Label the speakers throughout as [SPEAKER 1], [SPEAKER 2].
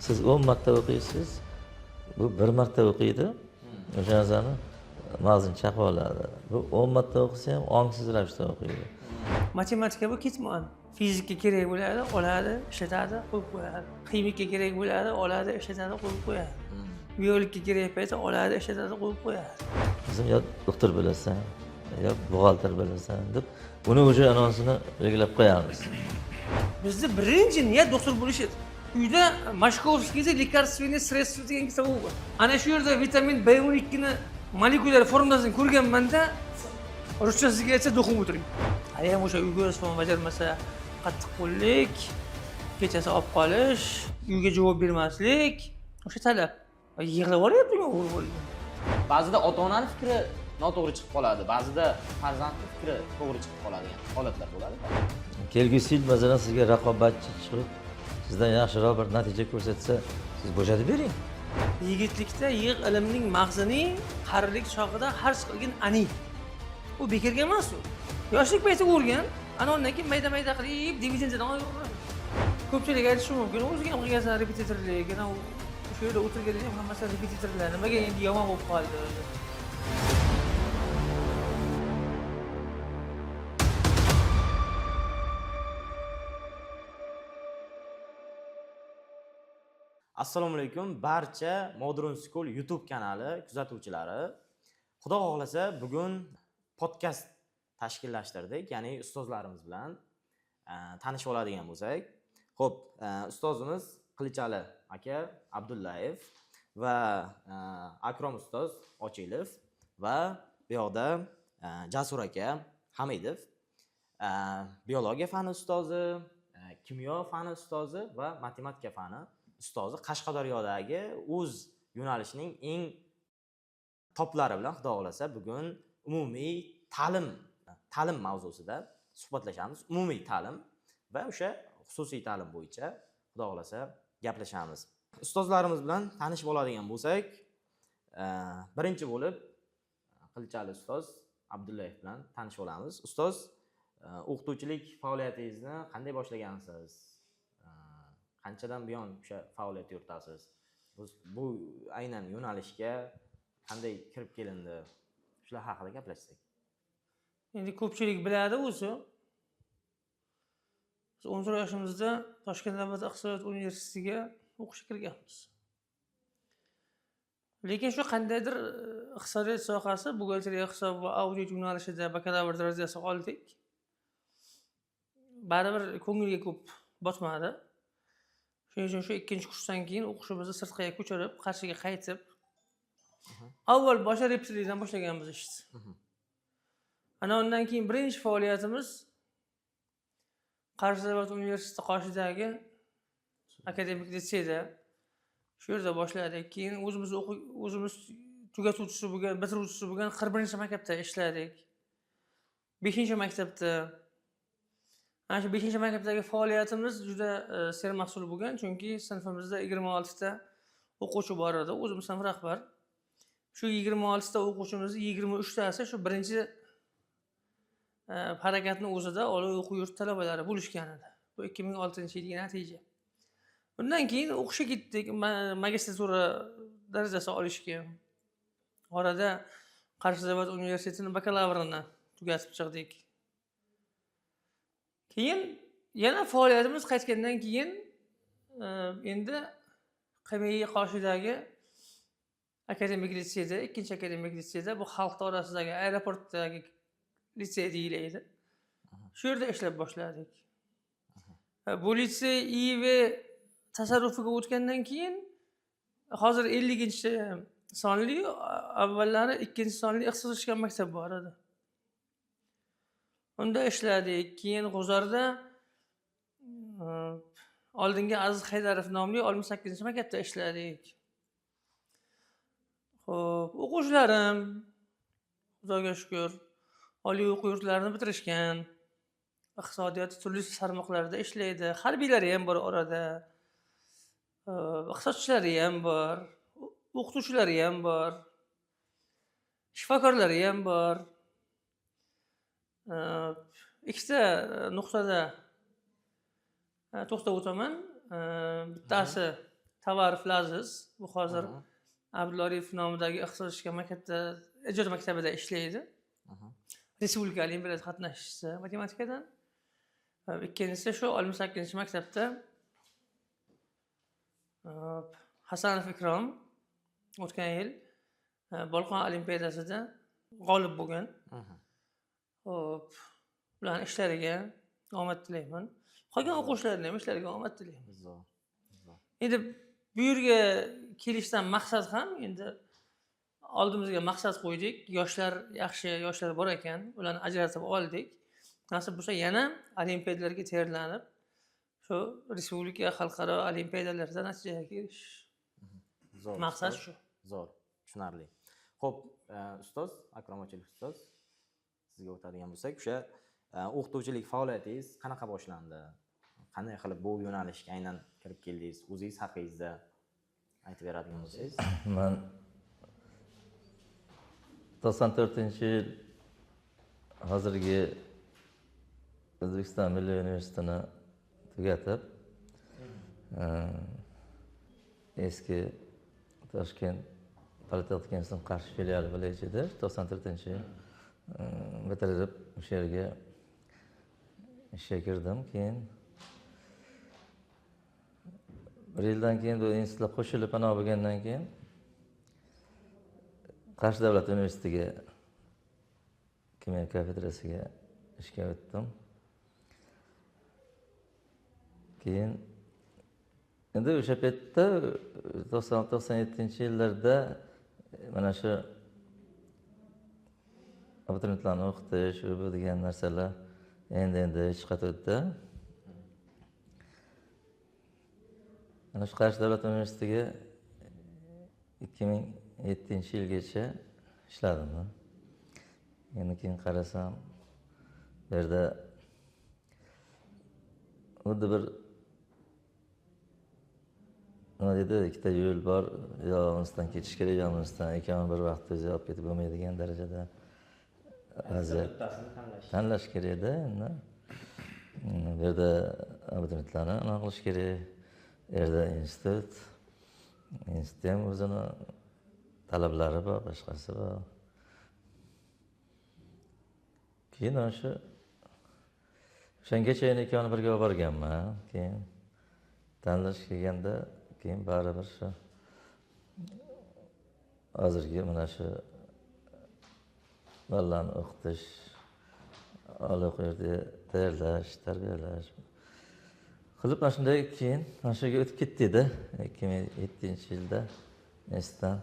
[SPEAKER 1] Siz 10 marta o'qiysiz, bu bir marta o'qiydi, o'sha narsani mag'zini chaqib oladi. Bu 10 marta o'qisa ham ongsiz ravishda o'qiydi.
[SPEAKER 2] Matematika bu ketmon. Fizika kerak bo'ladi, oladi, ishlatadi, qo'yib qo'yadi. Ximika kerak bo'ladi, oladi, ishlatadi, qo'yib qo'yadi. Biologika kerak payti oladi, ishlatadi, qo'yib qo'yadi.
[SPEAKER 1] Qizim, yo doktor bo'lasan, yo buxgalter bo'lasan deb uni o'sha anonsini belgilab qo'yamiz.
[SPEAKER 2] Bizda birinchi niyat doktor bo'lish edi. Uyda Mashkovskiyda лекарственные средства degan kitob bor. Ana shu yerda vitamin B12 ni molekulyar formulasini ko'rganmanda ruschasiga aytsa do'qib o'tiring. Hali ham o'sha uyga o'z bajarmasa qattiqqo'llik, kechasi olib qolish, uyga javob bermaslik o'sha talab. Yig'lab yuboryapti o'g'il bola.
[SPEAKER 3] Ba'zida ota-onani fikri noto'g'ri chiqib qoladi, ba'zida farzandni fikri to'g'ri chiqib qoladigan holatlar bo'ladi.
[SPEAKER 1] Kelgusi yil masalan sizga raqobatchi chiqib, sizdan yaxshiroq bir natija ko'rsatsa, siz bo'shatib bering.
[SPEAKER 2] Yigitlikda yig' ilmning mag'zini, qarilik chog'ida xarj qilgin ani. U bekorga emas u. Yoshlik payti o'rgan, ana undan keyin mayda-mayda qilib dividendidan olaveradi. Ko'pchilik aytishi mumkin, o'ziga ham qilgansan repetitorlik, ana o'sha yerda o'tirganlar ham hammasi repetitorlar, nimaga endi yomon bo'lib qoldi?
[SPEAKER 3] Assalomu alaykum barcha Modern School YouTube kanali kuzatuvchilari. Xudo xohlasa bugun podkast tashkillashtirdik, ya'ni ustozlarimiz bilan tanishib oladigan bo'lsak. Xo'p, ustozimiz Qilichali aka Abdullayev va Akrom ustoz Ochilov va bu yoqda Jasur aka Hamidov, biologiya fani ustozi, kimyo fani ustozi va matematika fani ustozi Qashqadaryodagi o'z yo'nalishining eng toplari bilan xudo xohlasa bugun umumiy ta'lim mavzusida suhbatlashamiz. Umumiy ta'lim va o'sha xususiy ta'lim bo'yicha xudo xohlasa gaplashamiz. Ustozlarimiz bilan tanishib oladigan bo'lsak, birinchi bo'lib Qilichali ustoz Abdullayev bilan tanishib olamiz. Ustoz, o'qituvchilik faoliyatingizni qanday boshlagansiz? Qanchadan buyon o'sha faoliyat yuritasiz? Bu aynan yo'nalishga qanday kirib kelindi? Shular haqida gaplashsak.
[SPEAKER 2] Endi ko'pchilik biladi o'zi. Biz 14 yoshimizda Toshkent davlat iqtisodiyot universitetiga o'qishga kirganmiz. Lekin shu qandaydir iqtisodiyot sohasi, buxgalteriya hisob va audit yo'nalishida bakalavr darajasi oldik. Baribir ko'ngilga ko'p botmadi. Shuning uchun shu ikkinchi kursdan keyin o'qishimizni sirtqaga ko'chirib, Qarshiga qaytib, avval boshqa repetitorlikdan boshlaganmiz ishni. Ana undan keyin birinchi faoliyatimiz Qarshi davlat universiteti qoshidagi akademik litseyda shu yerda boshladik. Keyin o'zimiz tugatuvchisi bo'lgan, bitiruvchisi bo'lgan 41-maktabda ishladik. 5-maktabda. Ana shu 5-maktabdagi faoliyatimiz juda sermahsul bo'lgan, chunki sinfimizda 26 ta o'quvchi bor edi, o'zim sinf rahbar. Shu 26 ta o'quvchimizni 23 tasi shu birinchi harakatni o'zida oliy o'quv yurti talabalari bo'lishgan edi. Bu 2006-yilgi natija. Undan keyin o'qishga ketdik, magistratura darajasi olishga. Orada Qarshi davlat universitetining bakalavrini tugatib chiqdik. Keyin yana faoliyatimiz qaytgandan keyin endi QMI qoshidagi akademik litseyda, ikkinchi akademik litseyda, bu xalq orasidagi aeroportdagi litsey deyiladi. Shu yerda ishlab boshladik. Bu litsey IV tasarrufiga o'tgandan keyin hozir 50-sonli, avvallari 2-sonli ixtisoslashgan maktab bor edi. Unda ishladik. Keyin G'uzorda oldingi Aziz Haydarov nomli 68-maktabda ishladik. Xo'p, o'quvchilarim Xudoga shukr oliy o'quv yurtlarini bitirishgan. Iqtisodiyot turli tarmoqlarida ishlaydi. Harbiylari ham bor orada. Iqtisodchilari ham bor, o'qituvchilari ham bor, shifokorlari ham bor. Ikkita nuqtada to'xtab o'taman. Bittasi Tavarov Laziz, bu hozir Abdulla Aripov nomidagi ixtisoslashgan maktabda, ijod maktabida ishlaydi. Respublika olimpiadasi qatnashchisi matematikadan. Ikkinchisi shu 68-maktabda Hasanov Ikrom o'tgan yil Bolqon olimpiadasida g'olib bo'lgan. Xo'p, ularning ishlariga omad tilayman. Qolgan o'quvchilarning ham ishlariga omad tilayman.
[SPEAKER 3] Zo'r.
[SPEAKER 2] Endi bu yerga kelishdan maqsad ham, endi oldimizga maqsad qo'ydik. Yoshlar, yaxshi yoshlar bor ekan, ularni ajratib oldik. Nasib bo'lsa yana olimpiadalarga tayyorlanib, shu respublika, xalqaro olimpiadalarda natijaga erishish.
[SPEAKER 3] Zo'r.
[SPEAKER 2] Maqsad shu.
[SPEAKER 3] Zo'r, tushunarli. Xo'p, ustoz, Akrom Ochilov ustoz, sizga o'tadigan bo'lsak, o'sha o'qituvchilik faoliyatingiz qanaqa boshlandi? Qanday qilib bu yo'nalishga aynan kirib keldingiz? O'zingiz haqingizda aytib beradigan bo'lsangiz.
[SPEAKER 1] Man 94-yil hozirgi O'zbekiston Milliy universitetini tugatib, eski Toshkent Politexnika institutining Qarshi filiali bo'lgan edi. 94-yil bitirib o'sha yerga ishga kirdim. Keyin bir yildan keyin bu institutlar qo'shilib pano bo'lgandan keyin Qarshi davlat universitetiga kimyo kafedrasiga ishga o'tdim. Keyin endi o'sha paytda 96-97 yillarda mana shu abituriyentlarni o'qitish, u bu degan narsalar endi chiqadi. Mana shu Qarshi davlat universitetiga 2007-yilgacha ishladim. Endi keyin qarasam, bu yerda xuddi bir nima deydi, ikkita yo'l bor, yo unisidan ketish kerak, yo bunisidan, ikkovini bir vaqtda o'zi olib ketib bo'lmaydigan darajada vaziyat. Tanlash kerak-da endi. Bu yerda abituriyentlarni anaqa qilish kerak, bu yerda institut ham o'zini talablari bor, boshqasi bor. Keyin ana shu o'shangacha endi ikkovini birga olib borganman. Keyin tanlash kelganda keyin baribir shu hozirgi mana shu bolalarni o'qitish, oliy o'quv yurtiga tayyorlash, tarbiyalash qilib mana shunday keyin mana shu yerga o'tib ketdi-da. 2007-yilda institutdan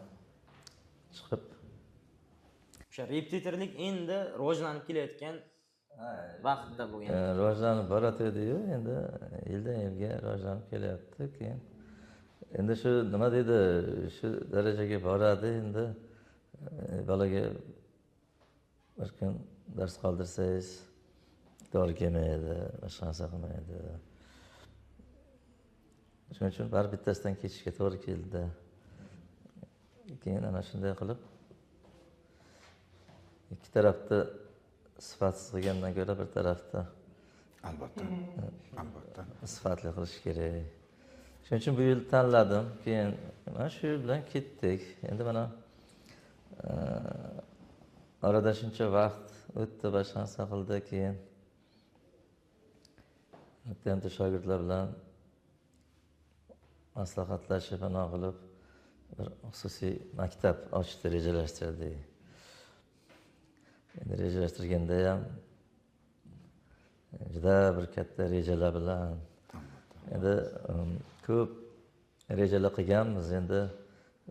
[SPEAKER 1] chiqib.
[SPEAKER 3] O'sha repetitorlik endi rivojlanib kelayotgan vaqtda bo'lgan.
[SPEAKER 1] Rivojlanib boratdi-yu, endi yildan yilga rivojlanib kelyapti. Keyin endi shu nima deydi, shu darajaga boradi endi bolaga bir kun dars qoldirsangiz to'g'ri kelmaydi, boshqa narsa qilmaydi. Shuning uchun baribir bittasidan ketishga to'g'ri keldi. Keyin ana shunday qilib ikki tarafda sifatsiz qilgandan ko'ra bir tarafda
[SPEAKER 4] albatta, albatta
[SPEAKER 1] sifatli qilish kerak. Shuning uchun bu yo'lni tanladim. Keyin mana shu yo'l bilan ketdik. Endi mana orada shuncha vaqt o'tdi, boshqa narsa qildi. Keyin bitta shogirdlar bilan maslahatlashib, bino qilib bir xususiy maktab ochishni rejalashtirdik. Endi rejalashtirganda ham juda bir katta rejalar bilan, endi ko'p rejalar qilganmiz. Endi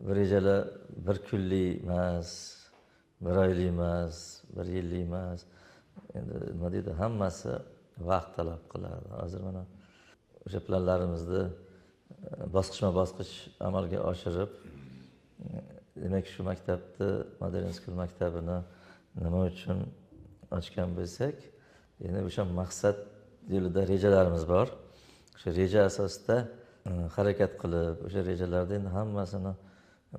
[SPEAKER 1] bu rejalar bir kunlik emas, bir oylik emas, bir yillik emas. Endi nima deydi, hammasi vaqt talab qiladi. Hozir mana o'sha planlarimizni bosqichma-bosqich amalga oshirib, demak shu maktabni, Modern School maktabini nima uchun ochgan bo'lsak, endi o'sha maqsad yo'lida rejalarimiz bor. O'sha reja asosida harakat qilib, o'sha rejalarni endi hammasini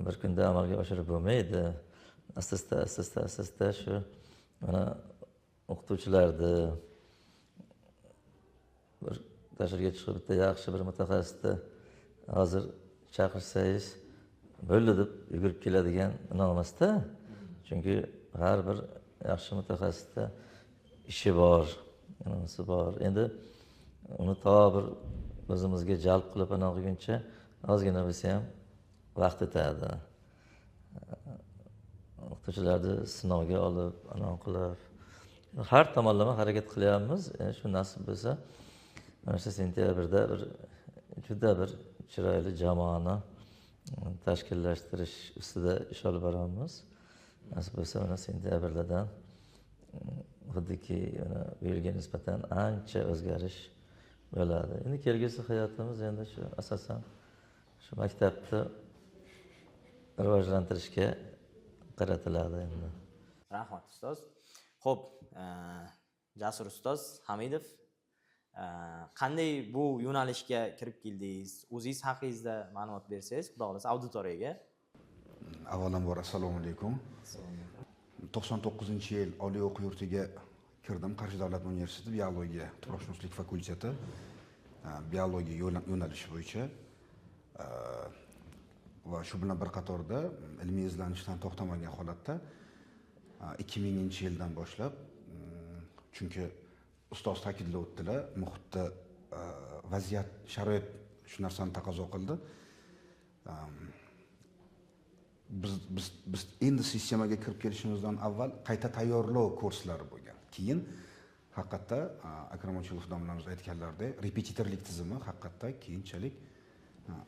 [SPEAKER 1] bir kunda amalga oshirib bo'lmaydi. Asta asta asta shu mana o'qituvchilarni bir tashqariga chiqib bitta yaxshi bir mutaxassisni hozir chaqirsangiz bo'ldi deb yugurib keladigan emasda. Chunki har bir yaxshi mutaxassisda ishi bor, nimasi bor. Endi uni to bir o'zimizga jalb qilib anaqa qilguncha ozgina bo'lsa ham vaqt o'tadi. O'qituvchilarni sinovga olib, anaqa qilib har tomonlama harakat qilyapmiz. Shu nasib bo'lsa, mana shu sentyabrda bir juda bir chiroyli jamoani tashkillashtirish ustida ish olib boramiz. Nasib bo'lsa, mana sentyabrdan xuddiki mana bu yilga nisbatan ancha o'zgarish bo'ladi. Endi kelgusi hayotimiz endi shu asosan shu maktabni rivojlantirishga qaratiladi endi.
[SPEAKER 3] Rahmat ustoz. Xo'p, Jasur ustoz Hamidov, qanday bu yo'nalishga kirib keldingiz? O'zingiz haqingizda ma'lumot bersangiz, xudo xohlasa auditoriyaga.
[SPEAKER 4] Avvalambor assalomu alaykum. 99-yil oliy o'quv yurtiga kirdim. Qarshi davlat universiteti biologiya tuproqshunoslik fakulteti biologiya yo'nalishi bo'yicha va shu bilan bir qatorda ilmiy izlanishdan to'xtamagan holatda 2000-yildan boshlab, chunki ustoz ta'kidlab o'tdilar, muhitda vaziyat, sharoit shu narsani taqozo qildi. Biz endi sistemaga kirib kelishimizdan avval qayta tayyorlov kurslari bo'lgan. Keyin haqiqatda Akram Ochilov domlamiz aytganlaridek, repetitorlik tizimi haqiqatda keyinchalik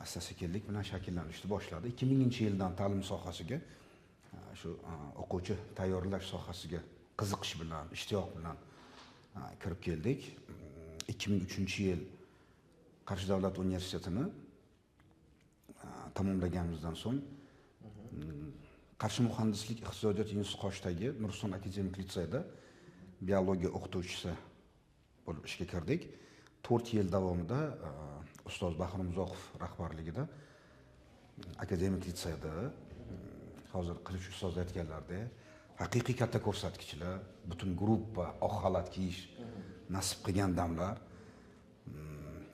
[SPEAKER 4] asta-sekinlik bilan shakllanishni boshladi. 2000-yildan ta'lim sohasiga, shu o'quvchi tayyorlash sohasiga qiziqish bilan, ishtiyoq bilan kirib keldik. 2003-yil Qarshi davlat universitetini tamomlaganimizdan so'ng Qarshi muhandislik iqtisodiyot instituti qoshidagi Nuriston akademik litseyda biologiya o'qituvchisi bo'lib ishga kirdik. 4 yil davomida ustoz Bahrom Uzoqov rahbarligida akademik litseyda, hozir Qilich ustoz aytganlaridek, haqiqiy katta ko'rsatkichlar, butun gruppa oq xalat kiyish nasib qilgan damlar.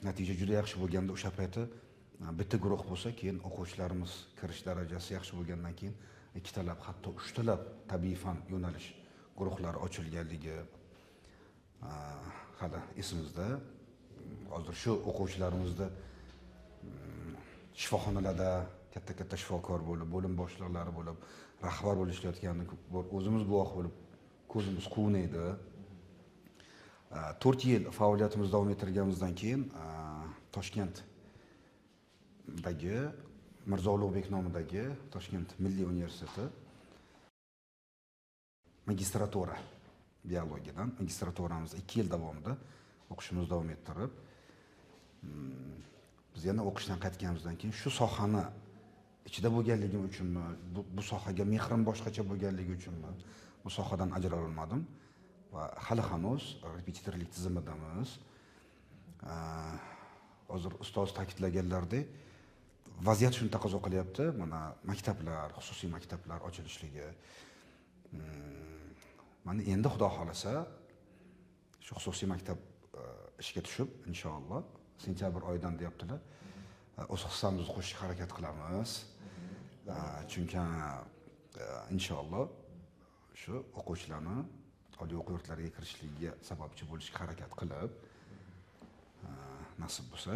[SPEAKER 4] Natija juda yaxshi bo'lganda o'sha payti bitta guruh bo'lsa, keyin o'quvchilarimiz kirish darajasi yaxshi bo'lgandan keyin ikkitalab, hatto uchtalab tabiiy fan yo'nalish guruhlari ochilganligi hali esimizda. Hozir shu o'quvchilarimizni shifoxonalarda katta-katta shifokor bo'lib, bo'lim boshliqlari bo'lib, rahbar bo'lib ishlayotganini o'zimiz guvoh bo'lib, ko'zimiz quvnaydi. 4 yil faoliyatimizni davom ettirganimizdan keyin Toshkentdagi Mirzo Ulug'bek nomidagi Toshkent Milliy universiteti magistratura biologiyadan magistraturamizni 2 yil davomida o'qishimizni davom ettirib, biz yana o'qishdan qaytganimizdan keyin shu sohani ichida bo'lganligim uchunmi, bu sohaga mehrim boshqacha bo'lganligi uchunmi, bu sohadan ajrala olmadim va hali hanuz repetitorlik tizimidamiz. Hozir ustoz ta'kidlaganlaridek, vaziyat shuni taqozo qilyapti. Mana maktablar, xususiy maktablar ochilishligi. Mana endi xudo xolasa shu xususiy maktab ishga tushib, inshaalloh sentyabr oyidan deyaptilar, o'z hissamizni qo'shishga harakat qilamiz. Chunki inshaalloh shu o'quvchilarni oliy o'quv yurtlariga kirishligiga sababchi bo'lishga harakat qilib, nasib bo'lsa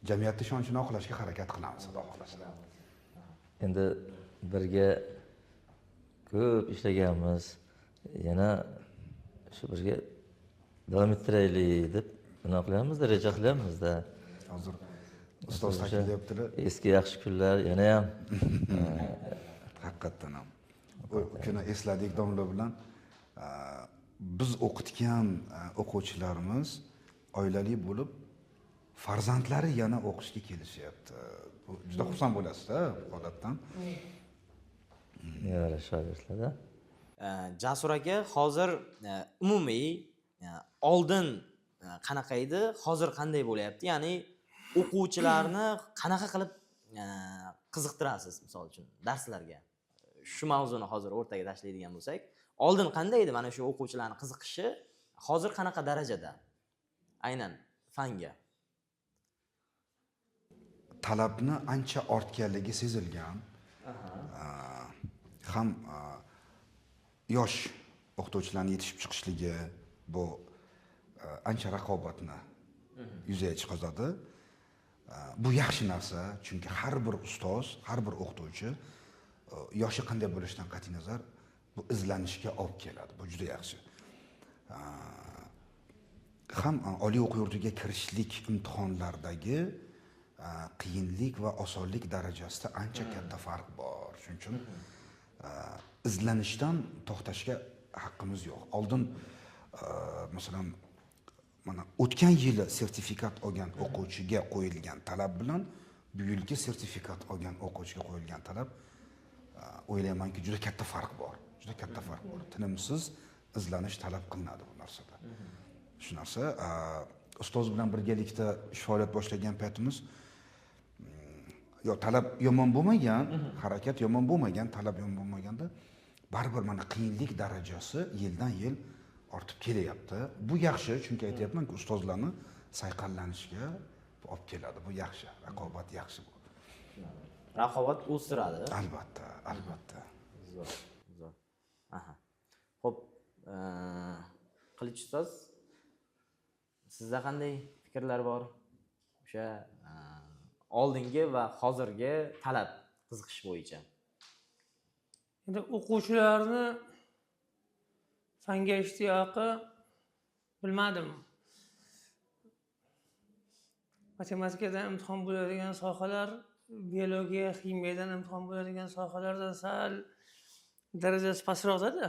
[SPEAKER 4] jamiyatni ishonchini oqlashga harakat qilamiz, xudo xohlasa.
[SPEAKER 1] Endi birga ko'p ishlaganmiz, yana shu birga davom ettiraylik deb nima qilyapmiz, reja qilyapmiz-da.
[SPEAKER 4] Hozir ustoz ta'kidlayaptilar,
[SPEAKER 1] eski yaxshi kunlar yana ham
[SPEAKER 4] haqiqatdan ham. U kuni esladik domla bilan, biz o'qitgan o'quvchilarimiz oilali bo'lib, farzandlari yana o'qishga kelishyapti. Bu juda xursand bo'lasiz-da bu holatdan.
[SPEAKER 1] Nevara shogirdlar-da.
[SPEAKER 3] Jasur aka, hozir umumiy oldin qanaqa edi, hozir qanday bo'lyapti? Ya'ni o'quvchilarni qanaqa qilib qiziqtirasiz, misol uchun darslarga? Shu mavzuni hozir o'rtaga tashlaydigan bo'lsak, oldin qanday edi mana shu o'quvchilarni qiziqishi, hozir qanaqa darajada aynan fanga?
[SPEAKER 4] Talabni ancha ortganligi sezilgan. Ham yosh o'qituvchilarni yetishib chiqishligi bu ancha raqobatni yuzaga chiqaradi. Bu yaxshi narsa, chunki har bir ustoz, har bir o'qituvchi yoshi qanday bo'lishidan qat'iy nazar bu izlanishga olib keladi. Bu juda yaxshi. Ham oliy o'quv yurtiga kirishlik imtihonlaridagi qiyinlik va osonlik darajasida ancha katta farq bor. Shuning uchun izlanishdan to'xtashga haqqimiz yo'q. Oldin masalan mana o'tgan yili sertifikat olgan o'quvchiga qo'yilgan talab bilan bu yilgi sertifikat olgan o'quvchiga qo'yilgan talab, o'ylaymanki, juda katta farq bor. Juda katta farq bor. Tinimsiz izlanish talab qilinadi bu narsada. Shu narsa ustoz bilan birgalikda ish faoliyat boshlagan paytimiz yo talab yomon bo'lmagan, harakat yomon bo'lmagan, talab yomon bo'lmaganda baribir mana qiyinlik darajasi yildan yil ortib kelyapti. Bu yaxshi, chunki aytyapmanki, ustozlarni sayqallanishga olib keladi. Bu yaxshi, raqobat yaxshi bu.
[SPEAKER 3] Raqobat o'stiradi.
[SPEAKER 4] Albatta, albatta.
[SPEAKER 3] Zo'r, zo'r. Aha. Xo'p, Qilich ustoz, sizda qanday fikrlar bor? O'sha oldingi va hozirgi talab, qiziqish bo'yicha.
[SPEAKER 2] Endi o'quvchilarni fanga ishtiyoqi bilmadim. Matematikadan imtihon bo'ladigan sohalar, biologiya, ximiyadan imtihon bo'ladigan sohalardan sal darajasi pastroqda.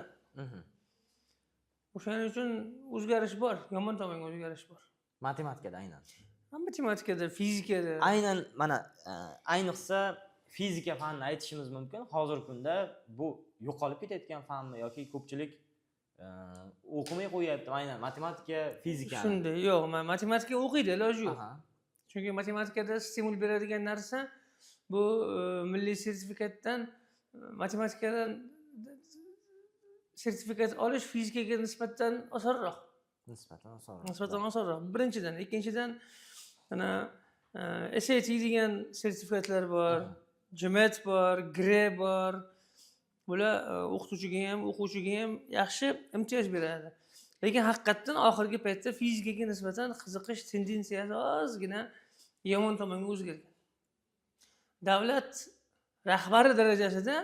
[SPEAKER 2] O'shaning uchun o'zgarish bor, yomon tomonga o'zgarish bor.
[SPEAKER 3] Matematikada aynan.
[SPEAKER 2] Matematikada, fizikada.
[SPEAKER 3] Aynan mana ayniqsa fizika fanini aytishimiz mumkin. Hozirgi kunda bu yo'qolib ketayotgan fanmi yoki ko'pchilik o'qimay qo'yapti aynan matematika, fizikani.
[SPEAKER 2] Shunday, yo'q, matematika o'qiydi, iloji yo'q. Chunki matematikada stimul beradigan narsa bu milliy sertifikatdan, matematikadan sertifikat olish fizikaga nisbatan osonroq.
[SPEAKER 3] Nisbatan osonroq.
[SPEAKER 2] Nisbatan osonroq. Birinchidan, ikkinchidan mana SAT degan sertifikatlar bor, GMAT bor, GRE bor. Bular o'qituvchiga ham, o'quvchiga ham yaxshi imtiyoz beradi. Lekin haqiqatdan oxirgi paytda fizikaga nisbatan qiziqish tendensiyasi ozgina yomon tomonga o'zgargan. Davlat rahbari darajasida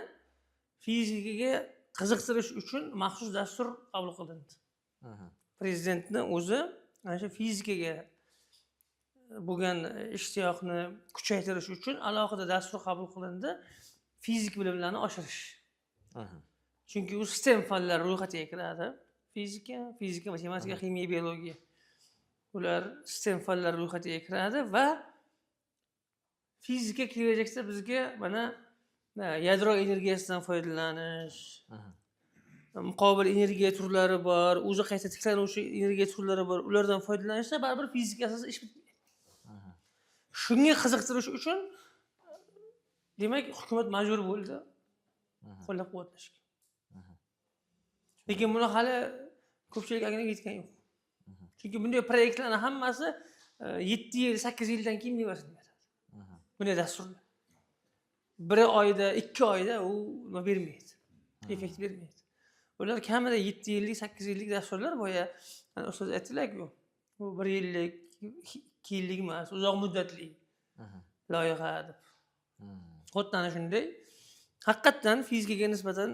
[SPEAKER 2] fizikaga qiziqtirish uchun maxsus dastur qabul qilindi. Prezidentni o'zi ana shu fizikaga bo'lgan ishtiyoqni kuchaytirish uchun alohida dastur qabul qilindi. Fizik bilimlarni oshirish. Chunki u STEM fanlari ro'yxatiga kiradi. Fizika, fizika, matematika, ximiya, biologiya. Ular STEM fanlari ro'yxatiga kiradi va fizika kelajakda bizga mana yadro energiyasidan foydalanish, muqobil energiya turlari bor, o'zi qayta tiklanuvchi energiya turlari bor, ulardan foydalanishda baribir fizikasiz ish bitmaydi. Shunga qiziqtirish uchun demak hukumat majbur bo'ldi qo'llab-quvvatlashga. Lekin buni hali ko'pchilik anglab yetgan yo'q. Chunki bunday proyektlarning hammasi 7 yil, 8 yildan keyin mevasini beradi. Bunday dasturlar 1 oyda, 2 oyda u nima bermaydi. Effekt bermaydi. Ular kamida 7 yillik, 8 yillik dasturlar boya ustoz aytdilar-ku, bu 1 yillik, 2 yillik emas, uzoq muddatli loyiha deb. Xuddi ana shunday. Haqiqatdan fizikaga nisbatan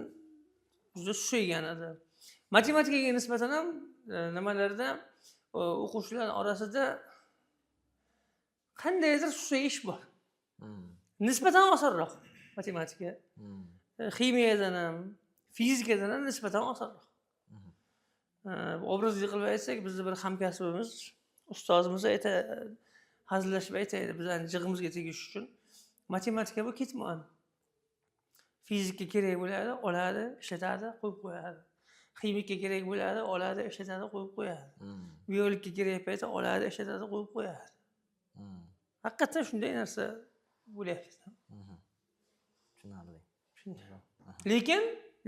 [SPEAKER 2] juda susaygan edi. Matematikaga nisbatan ham nimalarda o'quvchilar orasida qandaydir susayish bor. Nisbatan osonroq matematika. Ximiyadan ham, fizikadan ham nisbatan osonroq. Obrazli qilib aytsak, bizni bir hamkasbimiz, ustozimiz hazillashib aytaydi, bizlarning jig'imizga tegish uchun. Matematika bu ketmon. Fizika kerak bo'ladi, oladi, ishlatadi, qo'yib qo'yadi. Ximikka kerak bo'ladi, oladi, ishlatadi, qo'yib qo'yadi. Biologga kerak paytda oladi, ishlatadi, qo'yib qo'yadi. Haqiqatdan shunday narsa bo'lyapti.
[SPEAKER 3] Tushunarli.
[SPEAKER 2] Shunday.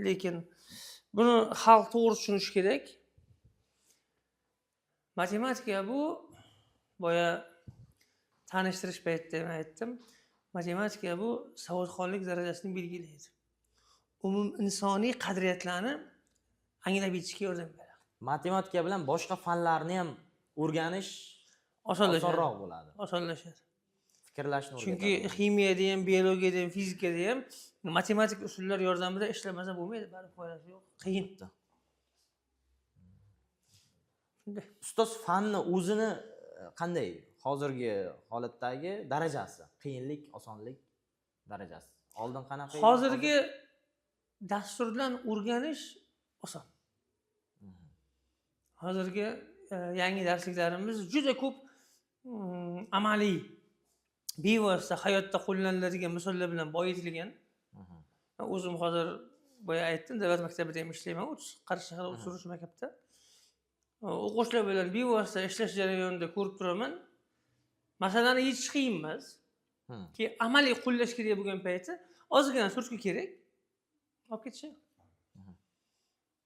[SPEAKER 2] Lekin buni xalq to'g'ri tushunishi kerak. Matematika bu boya tanishtirish paytida ham aytdim. Matematika bu savodxonlik darajasini belgilaydi. Umum insoniy qadriyatlarni anglab yetishga yordam beradi.
[SPEAKER 3] Matematika bilan boshqa fanlarni ham o'rganish osonroq bo'ladi.
[SPEAKER 2] Osonlashadi.
[SPEAKER 3] Fikrlashni o'rgatadi.
[SPEAKER 2] Chunki ximiyada ham, biologiyada ham, fizikada ham matematik usullar yordamida ishlamasa bo'lmaydi, baribir foydasi yo'q. Qiyin.
[SPEAKER 3] Ustoz, fanni o'zini qanday hozirgi holatdagi darajasi, qiyinlik, osonlik darajasi? Oldin qanaqa edi?
[SPEAKER 2] Hozirgi dasturdan o'rganish oson. Hozirgi yangi darsliklarimiz juda ko'p amaliy, bevosita hayotda qo'llaniladigan misollar bilan boyitilgan. O'zim hozir boya aytdim, davlat maktabida ham ishlayman, Qarshi shahar 33 maktabda. O'quvchilar bilan bevosita ishlash jarayonida ko'rib turaman. Masalani yechish qiyin emas. Keyin amaliy qo'llash kerak bo'lgan payti ozgina turtki kerak, olib ketishadi.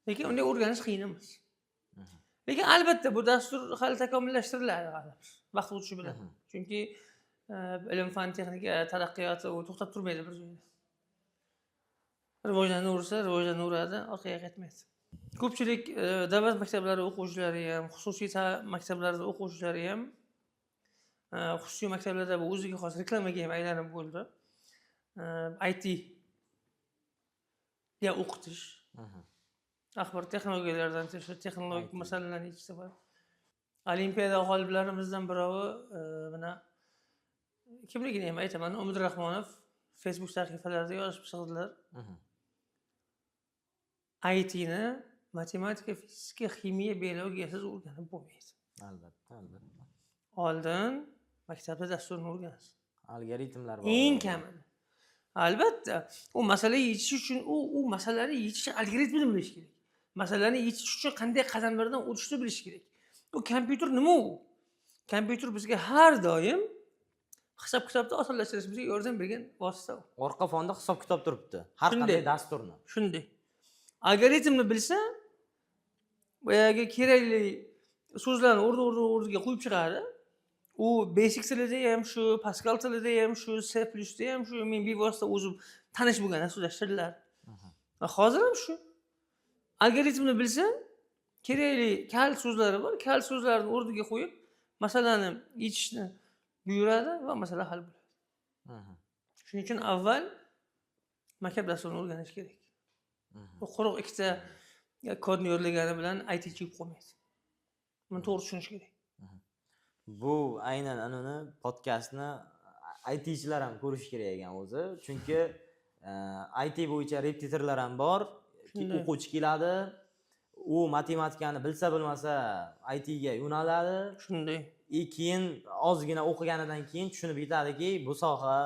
[SPEAKER 2] Lekin unday o'rganish qiyin emas. Lekin albatta bu dastur hali takomillashtiriladi vaqt o'tishi bilan. Chunki ilm, fan, texnika taraqqiyoti u to'xtab turmaydi bir joyda. Rivojlanaversa, rivojlanaveradi, orqaga qaytmaydi. Ko'pchilik davlat maktablari o'quvchilari ham, xususiy maktablarda o'quvchilari ham, xususiy maktablarda bu o'ziga xos reklamaga ham aylanib bo'ldi. IT ga o'qitish, axborot texnologiyalaridan texnologik masalalarni yechishda bor. Olimpiada g'oliblarimizdan birovi, mana kimligini ham aytaman, Umid Rahmonov Facebook sahifalarida yozib chiqdilar. ITni matematika, fizika, ximiya, biologiyasiz o'rganib bo'lmaydi.
[SPEAKER 3] Albatta, albatta.
[SPEAKER 2] Oldin maktabda dasturni o'rganasiz.
[SPEAKER 3] Algoritmlar bor.
[SPEAKER 2] Eng kamini. Albatta, u masala yechish uchun u masalani yechish algoritmini bilish kerak. Masalani yechish uchun qanday qadamlardan o'tishni bilish kerak. U kompyuter nima u? Kompyuter bizga har doim hisob-kitobni osonlashtirishimizga yordam bergan vosita u.
[SPEAKER 3] Orqa fonda hisob-kitob turibdi. Har qanday dasturni.
[SPEAKER 2] Shunday. Algoritmni bilsa, boyagi kerakli so'zlarni o'rni-o'rniga qo'yib chiqadi. U Basic tilida ham shu, Pascal tilida ham shu, C plusda ham shu, men bevosita o'zim tanish bo'lgan dasturlash tillar. Hozir ham shu. Algoritmni bilsa, kerakli kal so'zlari bor, kal so'zlarni o'rniga qo'yib, masalani yechishni buyuradi va masala hal bo'ladi. Shuning uchun avval maktab dasturini o'rganish kerak. U quruq ikkita kodni yodlagani bilan IT chiqib qolmaydi. Buni to'g'ri tushunish kerak.
[SPEAKER 3] Bu aynan anuni podkastni ITchilar ham ko'rish kerak ekan o'zi. Chunki IT bo'yicha repetitorlar ham bor. O'quvchi keladi, u matematikani bilsa bilmasa IT ga yo'naladi.
[SPEAKER 2] Shunday.
[SPEAKER 3] Keyin ozgina o'qiganidan keyin tushunib yetadiki, bu soha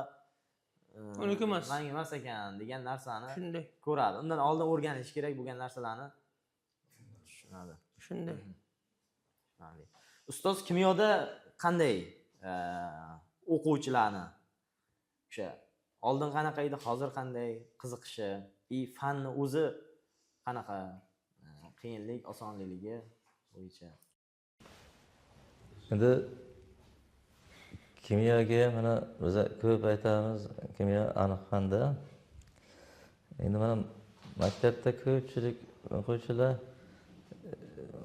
[SPEAKER 2] uniki emas,
[SPEAKER 3] menga emas ekan degan narsani
[SPEAKER 2] shunday
[SPEAKER 3] ko'radi. Undan oldin o'rganish kerak bo'lgan narsalarni tushunadi.
[SPEAKER 2] Shunday.
[SPEAKER 3] Ustoz, kimyoda qanday o'quvchilarni o'sha oldin qanaqa edi, hozir qanday qiziqishi, fanni o'zi qanaqa, qiyinlik, osonligi bo'yicha?
[SPEAKER 1] Endi kimyoga mana biz ko'p aytamiz, kimyo aniq fanda. Endi mana maktabda ko'pchilik o'quvchilar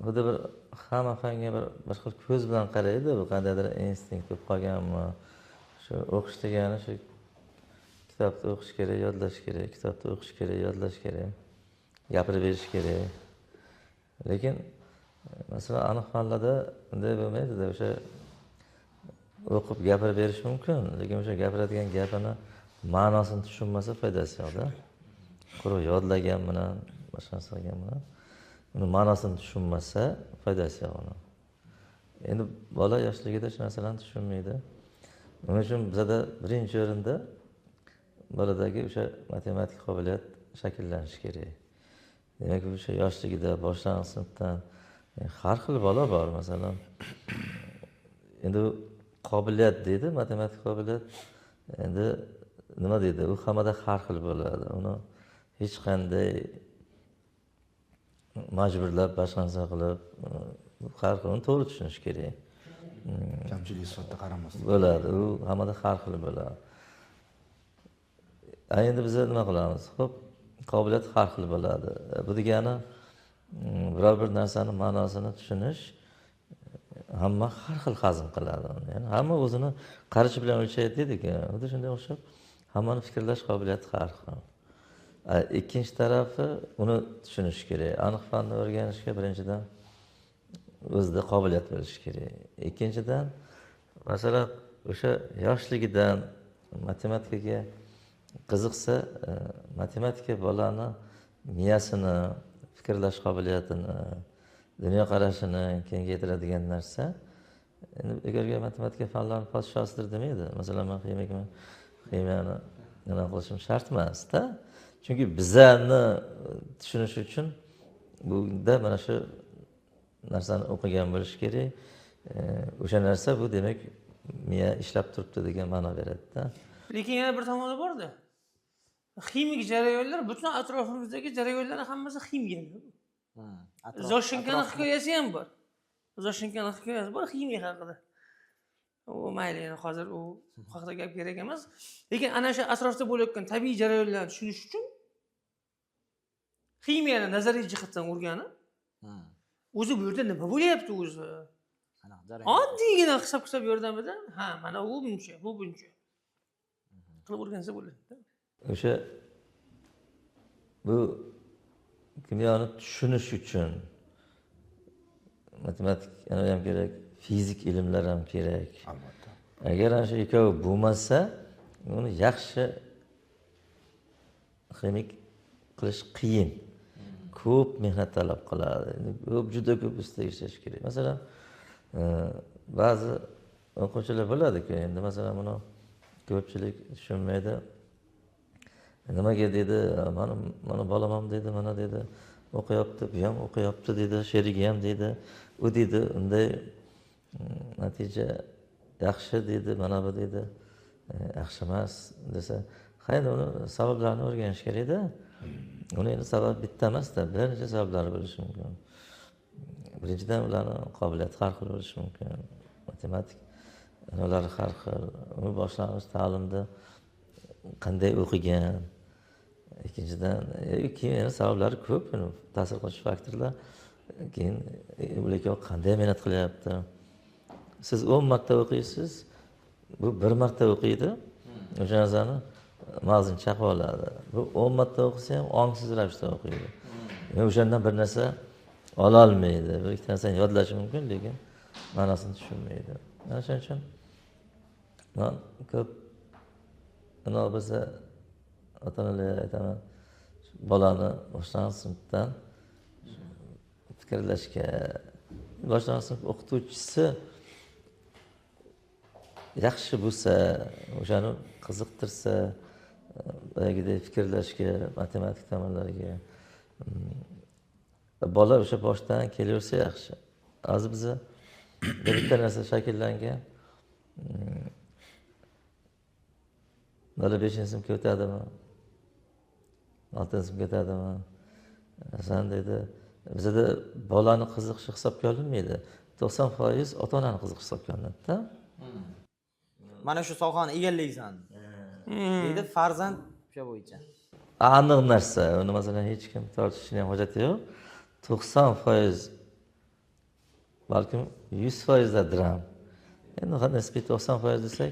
[SPEAKER 1] xuddi bir hamma fanga bir boshqa ko'z bilan qaraydi, bu qandaydir instinkt bo'lib qolganmi? Shu o'qish degani shu kitobni o'qish kerak, yodlash kerak, kitobni o'qish kerak, yodlash kerak, gapirib berish kerak. Lekin masalan aniq fanlarda unday bo'lmaydi-da, o'sha o'qib gapirib berish mumkin, lekin o'sha gapiradigan gapini ma'nosini tushunmasa foydasi yo'q-da. Quruq yodlagan bilan, boshqa narsa qilgan bilan uni ma'nosini tushunmasa foydasi yo'q uni. Endi bola yoshligida shu narsalarni tushunmaydi. Buning uchun bizada birinchi o'rinda boladagi o'sha matematik qobiliyat shakllanishi kerak. Demak, o'sha yoshligida boshlang'ich sinfdan har xil bola bor, masalan. Endi qobiliyat deydi, matematik qobiliyat. Endi nima deydi? U hammada har xil bo'ladi. Uni hech qanday majburlab, boshqa narsa qilib, har xil uni to'g'ri tushunish kerak.
[SPEAKER 4] Kamchilik sifatida qaramaslik
[SPEAKER 1] bo'ladi. U hammada har xil bo'ladi. Endi biz nima qilamiz? Xo'p, qobiliyat har xil bo'ladi. Bu degani biror bir narsani ma'nosini tushunish hamma har xil hazm qiladi uni. Ya'ni hamma o'zini qarichi bilan o'lchaydi dedik. Xuddi shunday o'xshab hammani fikrlash qobiliyati har xil. Ikkinchi tarafi uni tushunish kerak. Aniq fanni o'rganishga birinchidan o'zida qobiliyat bo'lishi kerak. Ikkinchidan, masalan, o'sha yoshligidan matematikaga qiziqsa, matematika bolani miyasini, fikrlash qobiliyatini, dunyoqarashini kengaytiradigan narsa. Endi bekorga matematika fanlari podshosidir demaydi. Masalan, men ximikman, ximiyani nima qilishim shart emas-da. Chunki bizani tushunish uchun bunda mana shu narsani o'qigan bo'lish kerak. O'sha narsa bu demak miya ishlab turibdi degan ma'no beradi-da.
[SPEAKER 2] Lekin yana bir tomoni bor-da. Ximik jarayonlar butun atrofimizdagi jarayonlarning hammasi ximiya. Zoshinkani hikoyasi ham bor. Zoshinkani hikoyasi bor ximiya haqida. U mayli, endi hozir u haqida gap kerak emas. Lekin ana shu atrofda bo'layotgan tabiiy jarayonlarni tushunish uchun ximiyani nazariy jihatdan o'rganib, o'zi bu yerda nima bo'lyapti o'zi? Oddiygina hisob-kitob yordamida, ha, mana u buncha, bu buncha qilib o'rgansa bo'ladi.
[SPEAKER 1] O'sha bu kimyoni tushunish uchun matematik ham kerak, fizik ilmlar ham kerak.
[SPEAKER 4] Albatta.
[SPEAKER 1] Agar ana shu ikkovi bo'lmasa, uni yaxshi ximik qilish qiyin. Ko'p mehnat talab qiladi. Ko'p, juda ko'p ustida ishlash kerak. Masalan, ba'zi o'quvchilar bo'ladi-ku, endi masalan buni ko'pchilik tushunmaydi. Nimaga dedi, mana bolam ham dedi, mana dedi, o'qiyapti, bu ham o'qiyapti dedi, sherigi ham dedi, u dedi, unday natija yaxshi dedi, mana bu dedi, yaxshi emas desa, ha, endi uni sabablarini o'rganish kerak-da. Uni endi sabab bitta emas-da, bir necha sabablari bo'lishi mumkin. Birinchidan, ularni qobiliyati har xil bo'lishi mumkin. Matematik ular har xil. Uni boshlang'ich ta'limda qanday o'qigan, ikkinchidan, keyin yana sabablari ko'p, ta'sir qilish faktorlar. Keyin ular qanday mehnat qilyapti. Siz 10 marta o'qiysiz, bu bir marta o'qiydi, o'sha narsani mag'zini chaqib oladi. Bu 10 marta o'qisa ham ongsiz ravishda o'qiydi. O'shandan bir narsa ololmaydi. Bir ikkita narsani yodlashi mumkin, lekin ma'nosini tushunmaydi. Mana shuning uchun man ko'p nima bo'lsa ota-onalarga aytaman, bolani boshlang'ich sinfdan fikrlashga, boshlang'ich sinf o'qituvchisi yaxshi bo'lsa, o'shani qiziqtirsa, boyagidek fikrlashga, matematik tomonlarga, bola o'sha boshdan kelaversa yaxshi. Hozir biza bitta narsa shakllangan. Bola 5-sinfga o'tadimi? 6-sinfga o'tadimi? Sen dedi, bizada bolani qiziqishi hisobga olinmaydi. 90% ota-onani qiziqishi hisobga olinadi-da.
[SPEAKER 3] Mana shu sohani egallaysan. Deydi farzand o'sha bo'yicha.
[SPEAKER 1] Aniq narsa, uni masalan hech kim tortishishning ham hojati yo'q. 90% balkim 100%dadir ham. Endi nisbiy 90% desak,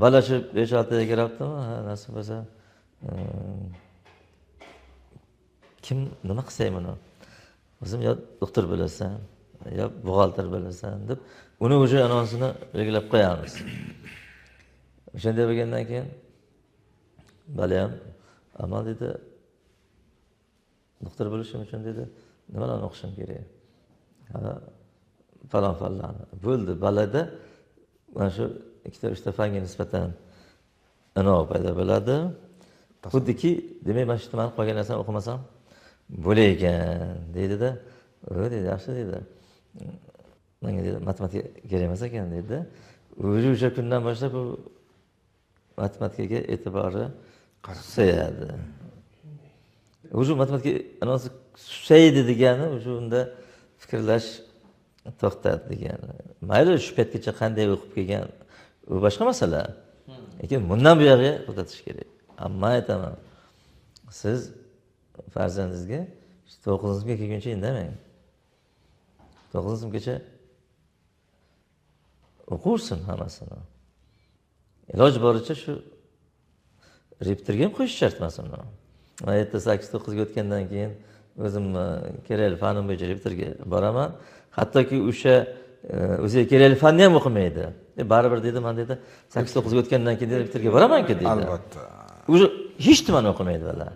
[SPEAKER 1] bola shu 5-6ga kiryaptimi? Ha, nasib bo'lsa, kim nima qilsang buni? O'zim yo doktor bo'lasan, yo buxgalter bo'lasan deb uni o'sha anonsini belgilab qo'yamiz. O'shanday bo'lgandan keyin bola ham amal dedi, doktor bo'lishim uchun dedi, nimalarni o'qishim kerak? Ha, falon falon. Bo'ldi, balada mana shu ikkita uchta fanga nisbatan inov paydo bo'ladi. Xuddiki, demak, mana shu nimani qolgan narsani o'qimasam bo'lar ekan deydi-da. U deydi, yaxshi deydi. Menga deydi, matematika kerak emas ekan deydi. O'zi o'sha kundan boshlab bu matematikaga e'tibori susayadi. O'zi matematika anonsi susaydi degani, o'sha unda fikrlash to'xtadi degani. Mayli shu paytgacha qanday o'qib kelgan, u boshqa masala. Lekin bundan buyog'iga to'xtatish kerak. Man aytaman, siz farzandingizga 9-sinfga kelguncha indamang. 9-sinfgacha o'qursin hammasini. Iloji boricha shu repetitorga ham qo'yish shart emas uni. Man 7, 8, 9ga o'tgandan keyin o'zim kerakli fanim bo'yicha repetitorga boraman. Hattoki o'sha o'ziga kerakli fanni ham o'qimaydi. Baribir deydi, man deydi 8, 9ga o'tgandan keyin repetitorga boraman-ku deydi.
[SPEAKER 4] Albatta.
[SPEAKER 1] O'zi hech nimani o'qimaydi bola.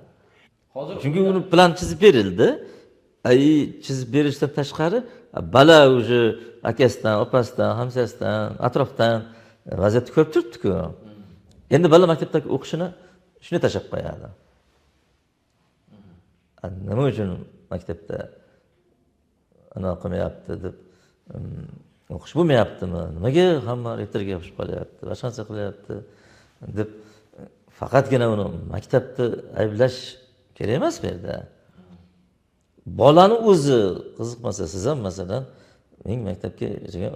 [SPEAKER 3] Hozir
[SPEAKER 1] chunki uni plan chizib berildi. Chizib berishdan tashqari bola o'zi akasidan, opasidan, hamsasidan, atrofdan vaziyatni ko'rib turibdi-ku. Endi bola maktabdagi o'qishini shuni tashlab qo'yadi. Nima uchun maktabda ana o'qimayapti deb o'qish bo'lmayaptimi? Nimaga hamma repetitorga yopishib qolyapti, boshqa narsa qilyapti deb faqatgina uni maktabni ayblash kerak emas bu yerda. Bolani o'zi qiziqmasa, siz ham masalan, men maktabga ishlagan,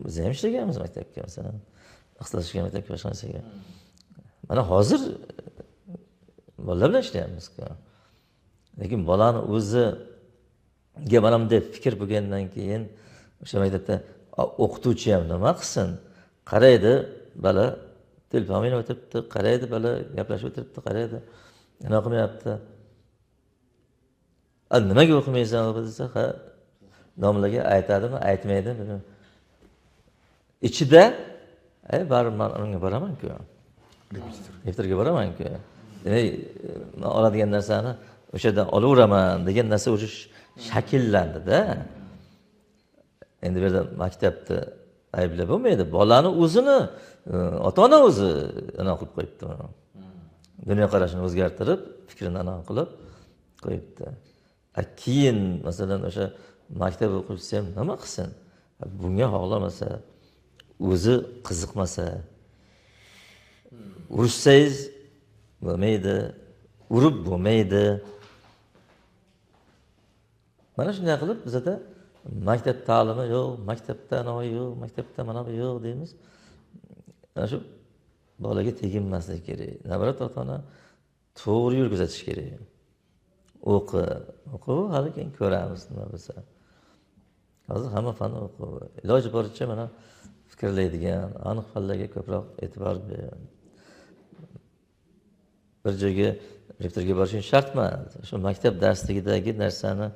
[SPEAKER 1] biz ham ishlaganmiz maktabga masalan, ixtisoslashgan maktabga boshqa narsaga. Mana hozir bolalar bilan ishlayapmiz-ku. Lekin bolani o'ziga mana bunday fikr bo'lgandan keyin o'sha maktabda o'qituvchi ham nima qilsin? Qaraydi, bola telefon o'ynab o'tiribdi, qaraydi, bola gaplashib o'tiribdi, qaraydi, nima qilmayapti? Nimaga o'qimaysan desa, ha, domlaga aytadimi, aytmaydimi bilmayman. Ichida, baribir men unga boraman-ku. Repetitorga boraman-ku. Demak, men oladigan narsani o'sha yerdan olaveraman degan narsa o'sha shakllandida. Endi bu yerda maktabni ayblab bo'lmaydi. Bolani o'zini ota-ona o'zi ana qilib qo'yibdi uni. Dunyoqarashini o'zgartirib, fikrini ana qilib qo'yibdi. Keyin masalan o'sha maktab o'quvchisi ham nima qilsin? Bunga xohlamasa, o'zi qiziqmasa, urishsangiz bo'lmaydi, urib bo'lmaydi. Mana shunday qilib bizada maktab ta'limi yo'q, maktabda anavi yo'q, maktabda mana bu yo'q deymiz. Mana shu bolaga teginmasligi kerak. Navbat ota-ona to'g'ri yo'l ko'rsatish kerak. O'qi, o'qi, hali keyin ko'ramiz nima bo'lsa. Hozir hamma fanni o'qi. Iloji boricha mana fikrlaydigan, aniq fanlarga ko'proq e'tibor ber. Bir joyga repetitorga borishing shart emas. Shu maktab darsligidagi narsani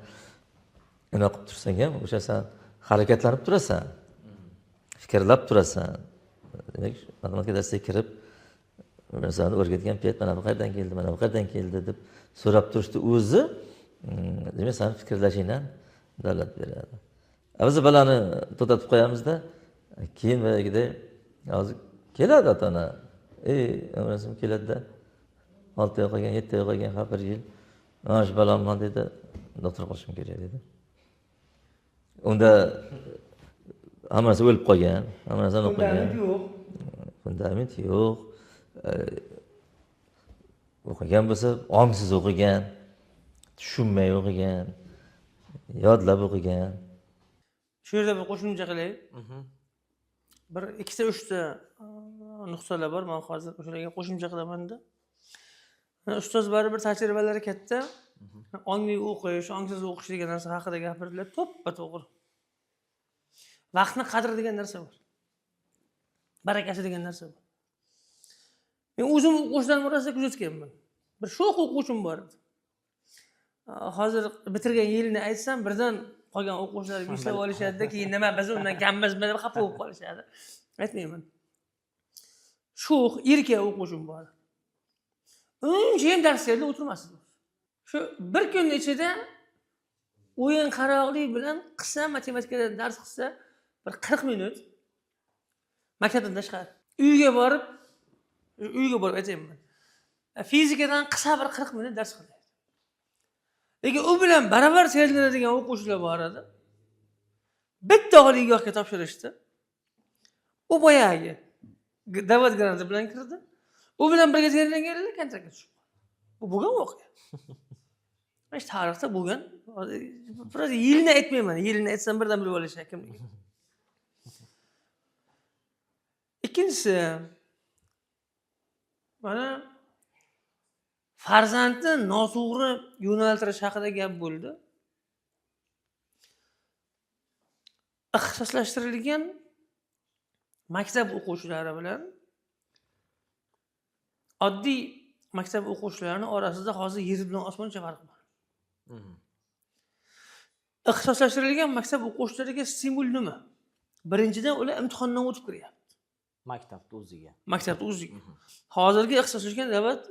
[SPEAKER 1] uni o'qib tursang ham o'sha san harakatlanib turasan, fikrlab turasan. Demak, matematika darsiga kirib narsani o'rgatgan payt mana bu qayerdan keldi, mana bu qayerdan keldi deb so'rab turishni o'zi, demak, san fikrlashingdan dalolat beradi. Biz bolani to'xtatib qo'yamizda, keyin boyagidek hozir keladi ota-ona. Onasi keladida 6 oy qolgan, 7 oy qolgan, ha bir yil. Mana shu bolamman dedi, doktor qilishim kerak dedi. Unda hammasi o'lib qolgan, hamma narsani o'qigan. Fundament yo'q. O'qigan bo'lsa, ongsiz o'qigan, tushunmay o'qigan, yodlab o'qigan.
[SPEAKER 2] Shu yerda bir qo'shimcha qilay. Bir ikkita, uchta nuqtalar bor. Men hozir o'shalarga qo'shimcha qilaman-da. Ustoz baribir tajribalari katta. Ongli o'qish, ongsiz o'qish degan narsa haqida gapirdilar, to'ppa-to'g'ri. Vaqtni qadri degan narsa bor. Barakasi degan narsa bor. Men o'zim o'quvchilarni orasida kuzatganman. Bir sho'x o'quvchim bor edi. Hozir bitirgan yilini aytsam, birdan qolgan o'quvchilar eslab olishadi-da, keyin nima biz undan kammizmi deb xafa bo'lib qolishadi. Aytmayman. Sho'x, erkak o'quvchim bor. Uncha ham darslarda o'tirmasdi. Shu bir kun ichida o'yin qaroqlik bilan qilsa, matematikadan dars qilsa, bir 40 minut maktabdan tashqari. Uyga borib aytayman. Fizikadan qilsa bir 40 minut dars qiladi. Lekin u bilan baravar seziladigan o'quvchilar bor edi. Bitta oliygohga topshirishdi. U boyagi davlat granti bilan kirdi. U bilan birga tayyorlanganlar kontraktga tushib qoldi. Bu bo'lgan voqea. Mana shu tarixda bo'lgan. Biroz yilini aytmayman. Yilini aytsam birdan bilib olishadi kimligini. Ikkinchisi, mana Farzandni noto'g'ri yo'naltirish haqida gap bo'ldi. Ixtisoslashtirilgan maktab o'quvchilari bilan oddiy maktab o'quvchilarining orasida hozir yer bilan osmoncha farq bor. Ixtisoslashtirilgan maktab o'quvchilariga stimul nima? Birinchidan, ular imtihondan o'tib kiryapti.
[SPEAKER 3] Maktabni o'ziga.
[SPEAKER 2] Maktabni o'ziga. Hozirgi ixtisoslashgan davlat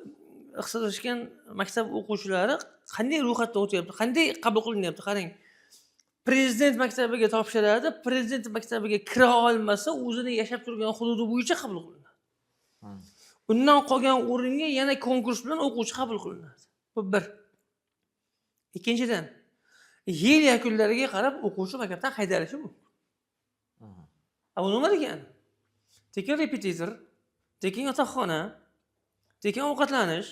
[SPEAKER 2] ixtisoslashgan maktab o'quvchilari qanday ro'yxatdan o'tyapti, qanday qabul qilinyapti? Qarang. Prezident maktabiga topshiradi, prezident maktabiga kira olmasa, o'zini yashab turgan hududi bo'yicha qabul qilinadi. Undan qolgan o'ringa yana konkurs bilan o'quvchi qabul qilinadi. Bu bir. Ikkinchidan, yil yakunlariga qarab o'quvchi maktabdan haydalishi mumkin. Bu nima degani? Tekin repetitor, tekin yotoqxona, tekin ovqatlanish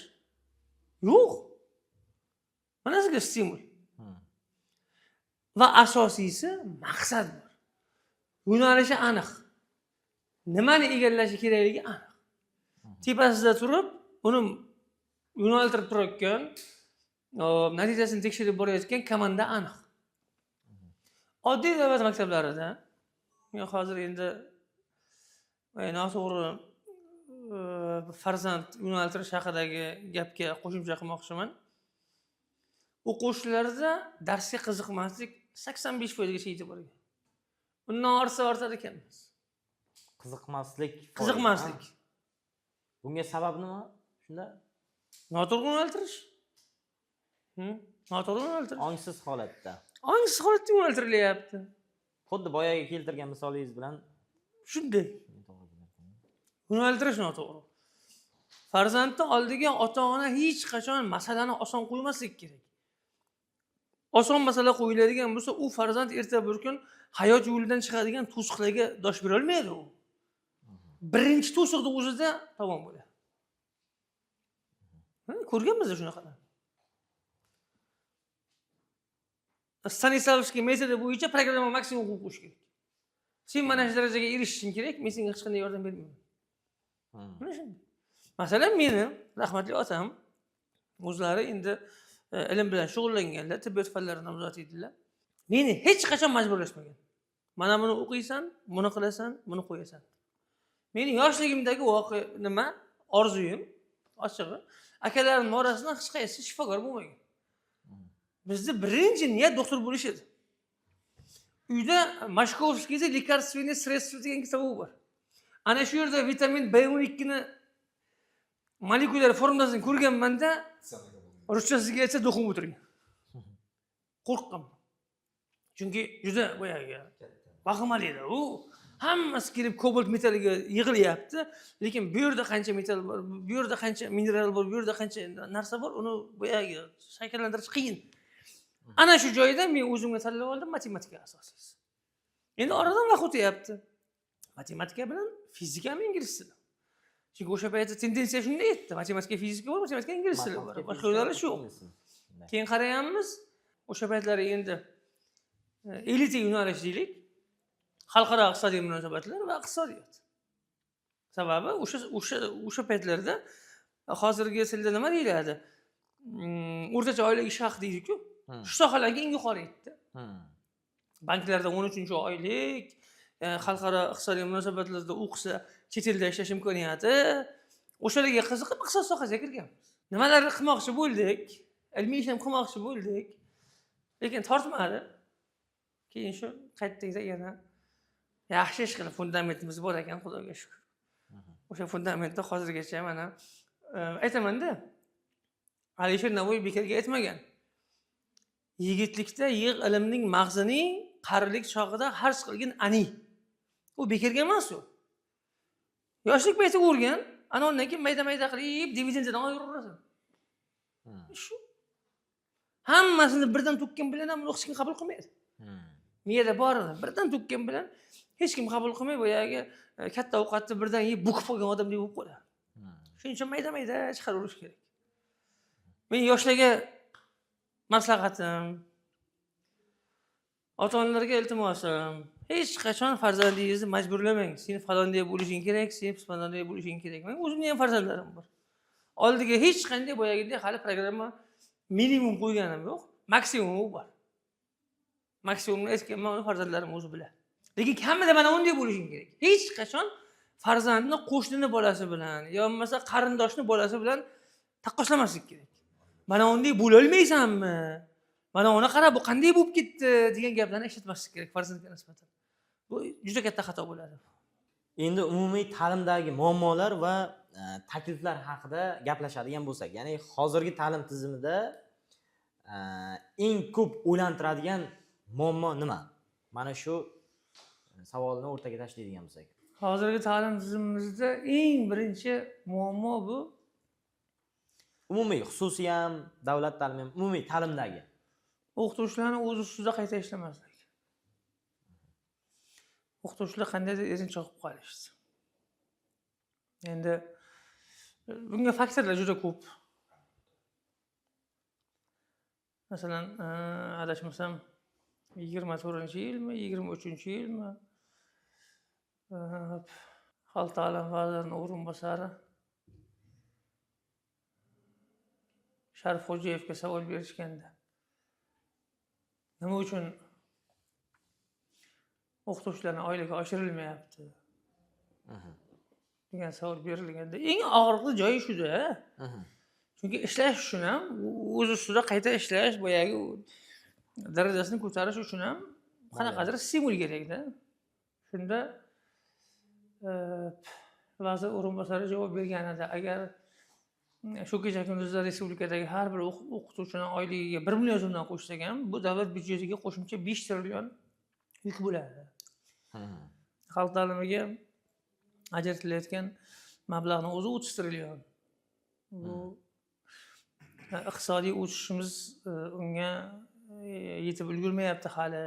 [SPEAKER 2] yo'q. Mana sizga stimul. Va asosiysi maqsad bor. Yo'nalishi aniq. Nimani egallashi kerakligi aniq. Tepasida turib, uni yo'naltirib turayotgan, natijasini tekshirib borayotgan komanda aniq. Oddiy davlat maktablarida men hozir endi noto'g'ri farzand yo'naltirish haqidagi gapga qo'shimcha qilmoqchiman. O'quvchilarda darsga qiziqmaslik 85% gacha yetib borgan. Undan ortsa ortar ekan emas.
[SPEAKER 3] Qiziqmaslik.
[SPEAKER 2] Qiziqmaslik.
[SPEAKER 3] Bunga sabab nima? Shunda
[SPEAKER 2] noto'g'ri yo'naltirish. Noto'g'ri yo'naltirish.
[SPEAKER 3] Ongsiz holatda.
[SPEAKER 2] Ongsiz holatda yo'naltirilyapti.
[SPEAKER 3] Xuddi boyagi keltirgan misolingiz bilan
[SPEAKER 2] shunday. Yo'naltirish noto'g'ri. Farzandni oldiga ota-ona hech qachon masalani oson qo'ymaslik kerak. Oson masala qo'yiladigan bo'lsa, u farzand erta bir kun hayot yo'lidan chiqadigan to'siqlarga dosh bera olmaydi u. Birinchi to'siqni o'zida tamom bo'ladi. Ko'rganmiz shunaqalar. Stanislavskiy metodi bo'yicha programma maksimum qo'yib qo'yish kerak. Sen mana shu darajaga erishishing kerak, men senga hech qanday yordam bermayman. Mana shunday. Masalan, meni rahmatli otam o'zlari endi ilm bilan shug'ullanganlar, tibbiyot fanlari nomzodi edilar. Meni hech qachon majburlashmagan. Mana buni o'qiysan, buni qilasan, buni qo'yasan. Meni yoshligimdagi voqea nima? Orzuyim, ochig'i, akalarimning orasidan hech qaysi shifokor bo'lmagan. Bizda birinchi niyat doktor bo'lish edi. Uyda Mashkovskiyda лекарственные средства degan kitobi bor. Ana shu yerda vitamin B12 ni molekulyar formulasini ko'rganmanda, ruschasiga aytsa do'qim o'tirgan. Qo'rqqanman. Chunki juda boyagi vahimali edi u. Hammasi kelib kobalt metaliga yig'ilyapti, lekin bu yerda qancha metal bor, bu yerda qancha mineral bor, bu yerda qancha narsa bor, uni boyagi shakllantirish qiyin. Ana shu joyda men o'zimga tanlab oldim matematika asosiysi. Endi oradan vaqt o'tyapti. Matematika bilan fizika ham ingliz tili. Chunki o'sha paytda tendensiya shunday edi. Matematika fizika bor, matematika ingliz tili bor. Boshqa yo'nalish yo'q. Keyin qarayapmiz, o'sha paytlari endi elita yo'nalish deylik. Xalqaro iqtisodiy munosabatlar va iqtisodiyot. Sababi o'sha paytlarda hozirgi tilda nima deyiladi? O'rtacha oylik ish haqi deydi-ku. Shu sohalarga eng yuqori edi. Banklarda 13-oylik, xalqaro iqtisodiy munosabatlarda o'qisa, chet elda ishlash imkoniyati, o'shalarga qiziqib iqtisod sohasiga kirganmiz. Nimalarni qilmoqchi bo'ldik, ilmiy ish ham qilmoqchi bo'ldik, lekin tortmadi. Keyin shu qaytdikda yana yaxshi ish qilib fundamentimiz bor ekan, Xudoga shukr. O'sha fundamentda hozirgacha mana aytaman-da, Alisher Navoiy bekorga aytmagan. Yigitlikda yig' ilmning mag'zini, qarilik chog'ida harz qilgin ani. U bekorga emas u. Yoshlik payti o'rgan, ana undan keyin mayda-mayda qilib dividendidan ayiraversan. Shu. Hammasini birdan to'kkan bilan ham hech kim qabul qilmaydi. Miyada bor edi, birdan to'kkan bilan hech kim qabul qilmay, boyagi katta ovqatni birdan yeb bukib qolgan odamdek bo'lib qoladi. Shuning uchun mayda-mayda chiqaraverish kerak. Men yoshlarga maslahatim, ota-onalarga iltimosim, hech qachon farzandingizni majburlamang. Sen falonday bo'lishing kerak, sen falonday bo'lishing kerak. Men o'zimning ham farzandlarim bor. Oldiga hech qanday boyagidek hali programma minimum qo'yganim yo'q, maksimumi bor. Maksimumni aytganman, uni farzandlarim o'zi biladi. Lekin kamida mana unday bo'lishing kerak. Hech qachon farzandni qo'shnini bolasi bilan yo bo'lmasa qarindoshni bolasi bilan taqqoslamaslik kerak. Mana unday bo'lolmaysanmi? Mana uni qara, bu qanday bo'lib ketdi degan gaplarni eshitmaslik kerak farzandga nisbatan. Bu juda katta xato bo'ladi.
[SPEAKER 3] Endi umumiy ta'limdagi muammolar va takliflar haqida gaplashadigan bo'lsak, ya'ni hozirgi ta'lim tizimida eng ko'p o'ylantiradigan muammo nima? Mana shu savolni o'rtaga tashlaydigan bo'lsak.
[SPEAKER 2] Hozirgi ta'lim tizimimizda eng birinchi muammo bu
[SPEAKER 3] umumiy, xususiy ham, davlat ta'limi ham, umumiy ta'limdagi
[SPEAKER 2] o'qituvchilarni o'z ustida qayta ishlamaslik. O'qituvchilar qandaydir erinchoq bo'lib qolishdi. Endi bunga faktorlar juda ko'p. Masalan, adashmasam 24-yilmi, 23-yilmi Xalq ta'limi vazirining o'rinbosari Sharif Xo'jayevga savol berishganda, nima uchun o'qituvchilarning oyligi oshirilmayapti degan savol berilganda, eng og'riqli joyi shuda. Chunki ishlash uchun ham, o'z ustida qayta ishlash, boyagi darajasini ko'tarish uchun ham qanaqadir stimul kerakda. Shunda vazir o'rinbosari javob berganida, agar shu kecha kunduzda respublikadagi har bir o'qituvchining oyligiga 1 million so'mdan qo'shsak ham, bu davlat byudjetiga qo'shimcha 5 trillion yuk bo'ladi. Xalq ta'limiga ajratilayotgan mablag'ning o'zi 30 trillion. Bu iqtisodiy o'sishimiz unga yetib ulgurmayapti hali.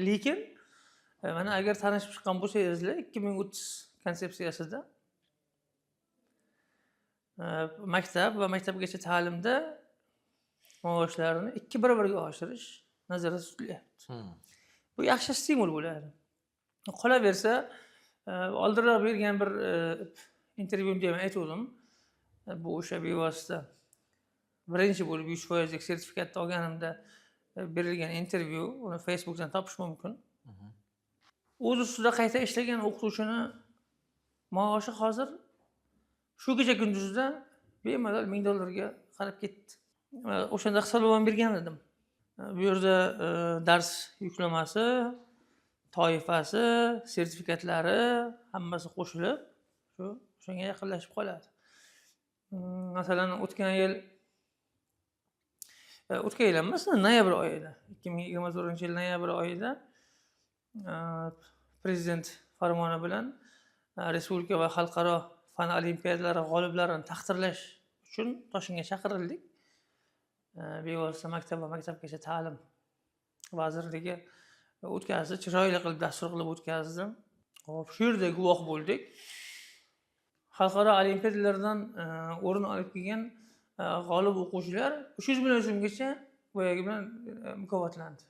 [SPEAKER 2] Lekin mana agar tanishib chiqqan bo'lsangizlar, 2030 konsepsiyasida maktab va maktabgacha ta'limda maoshlarni 2 barobarga oshirish nazarda tutilyapti. Bu yaxshi stimul bo'ladi. Qolaversa, oldinroq bergan bir intervyumda ham aytgandim. Bu o'sha bevosita birinchi bo'lib 100%lik sertifikatni olganimda berilgan intervyu, uni Facebookdan topish mumkin. O'z ustida qayta ishlagan o'qituvchini maoshi hozir shu kecha kunduzda bemalol $1000 ga qarab ketdi. O'shanda hisoblab ham bergan edim. Bu yerda dars yuklamasi, toifasi, sertifikatlari hammasi qo'shilib, shu o'shanga yaqinlashib qoladi. Masalan, o'tgan yil emas, noyabr oyida, 2024-yil noyabr oyida prezident farmoni bilan respublika va xalqaro fan olimpiadalari g'oliblarini taqdirlash uchun Toshkentga chaqirildik. Bevosita maktab va maktabgacha ta'lim vazirligi o'tkazdi, chiroyli qilib dastur qilib o'tkazdi. Xo'p, shu yerda guvoh bo'ldik. Xalqaro olimpiadalardan o'rin olib kelgan g'olib o'quvchilar 300 million so'mgacha boyagi bilan mukofotlandi.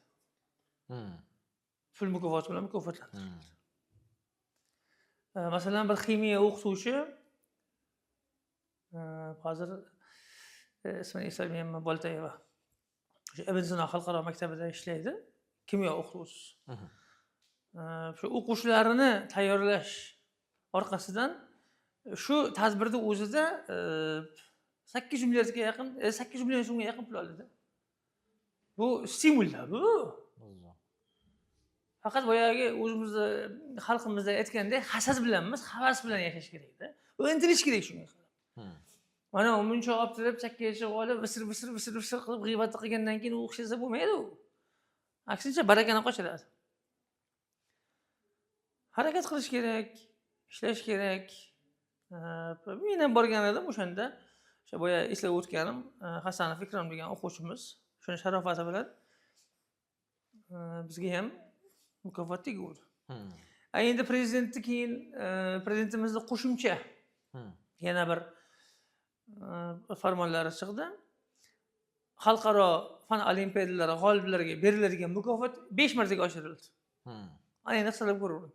[SPEAKER 2] Pul mukofoti bilan mukofotlandi. Masalan, bir ximiya o'qituvchi hozir ismini eslolmayapman, Boltayeva. O'sha Ibn Sino xalqaro maktabida ishlaydi, kimyo o'qituvchisi. Shu o'quvchilarini tayyorlash orqasidan shu tadbirda o'zida 8 milliardga yaqin, 8 million so'mga yaqin pul oldi. Bu stimulda bu. Faqat boyagi o'zimizni xalqimizda aytgandek, hasad bilan emas, havas bilan yashash kerakda. U intilish kerak shunga qarab. Mana muncha olib turib, chakkaga chiqib olib, visir visir visir visir qilib g'iybat qilgandan keyin u o'xshasa bo'lmaydi u. Aksincha barakani qochiradi. Harakat qilish kerak, ishlash kerak. Men ham borgan edim o'shanda. O'sha boya eslab o'tganim Hasanov Ikrom degan o'quvchimiz, shuni sharofati bilan bizga ham mukofot tegdi. Endi prezidentni keyin prezidentimizni qo'shimcha yana bir farmonlari chiqdi. Xalqaro fan olimpiadalari g'oliblariga beriladigan mukofot 5 martaga oshirildi. Ana endi hisoblab ko'ravering.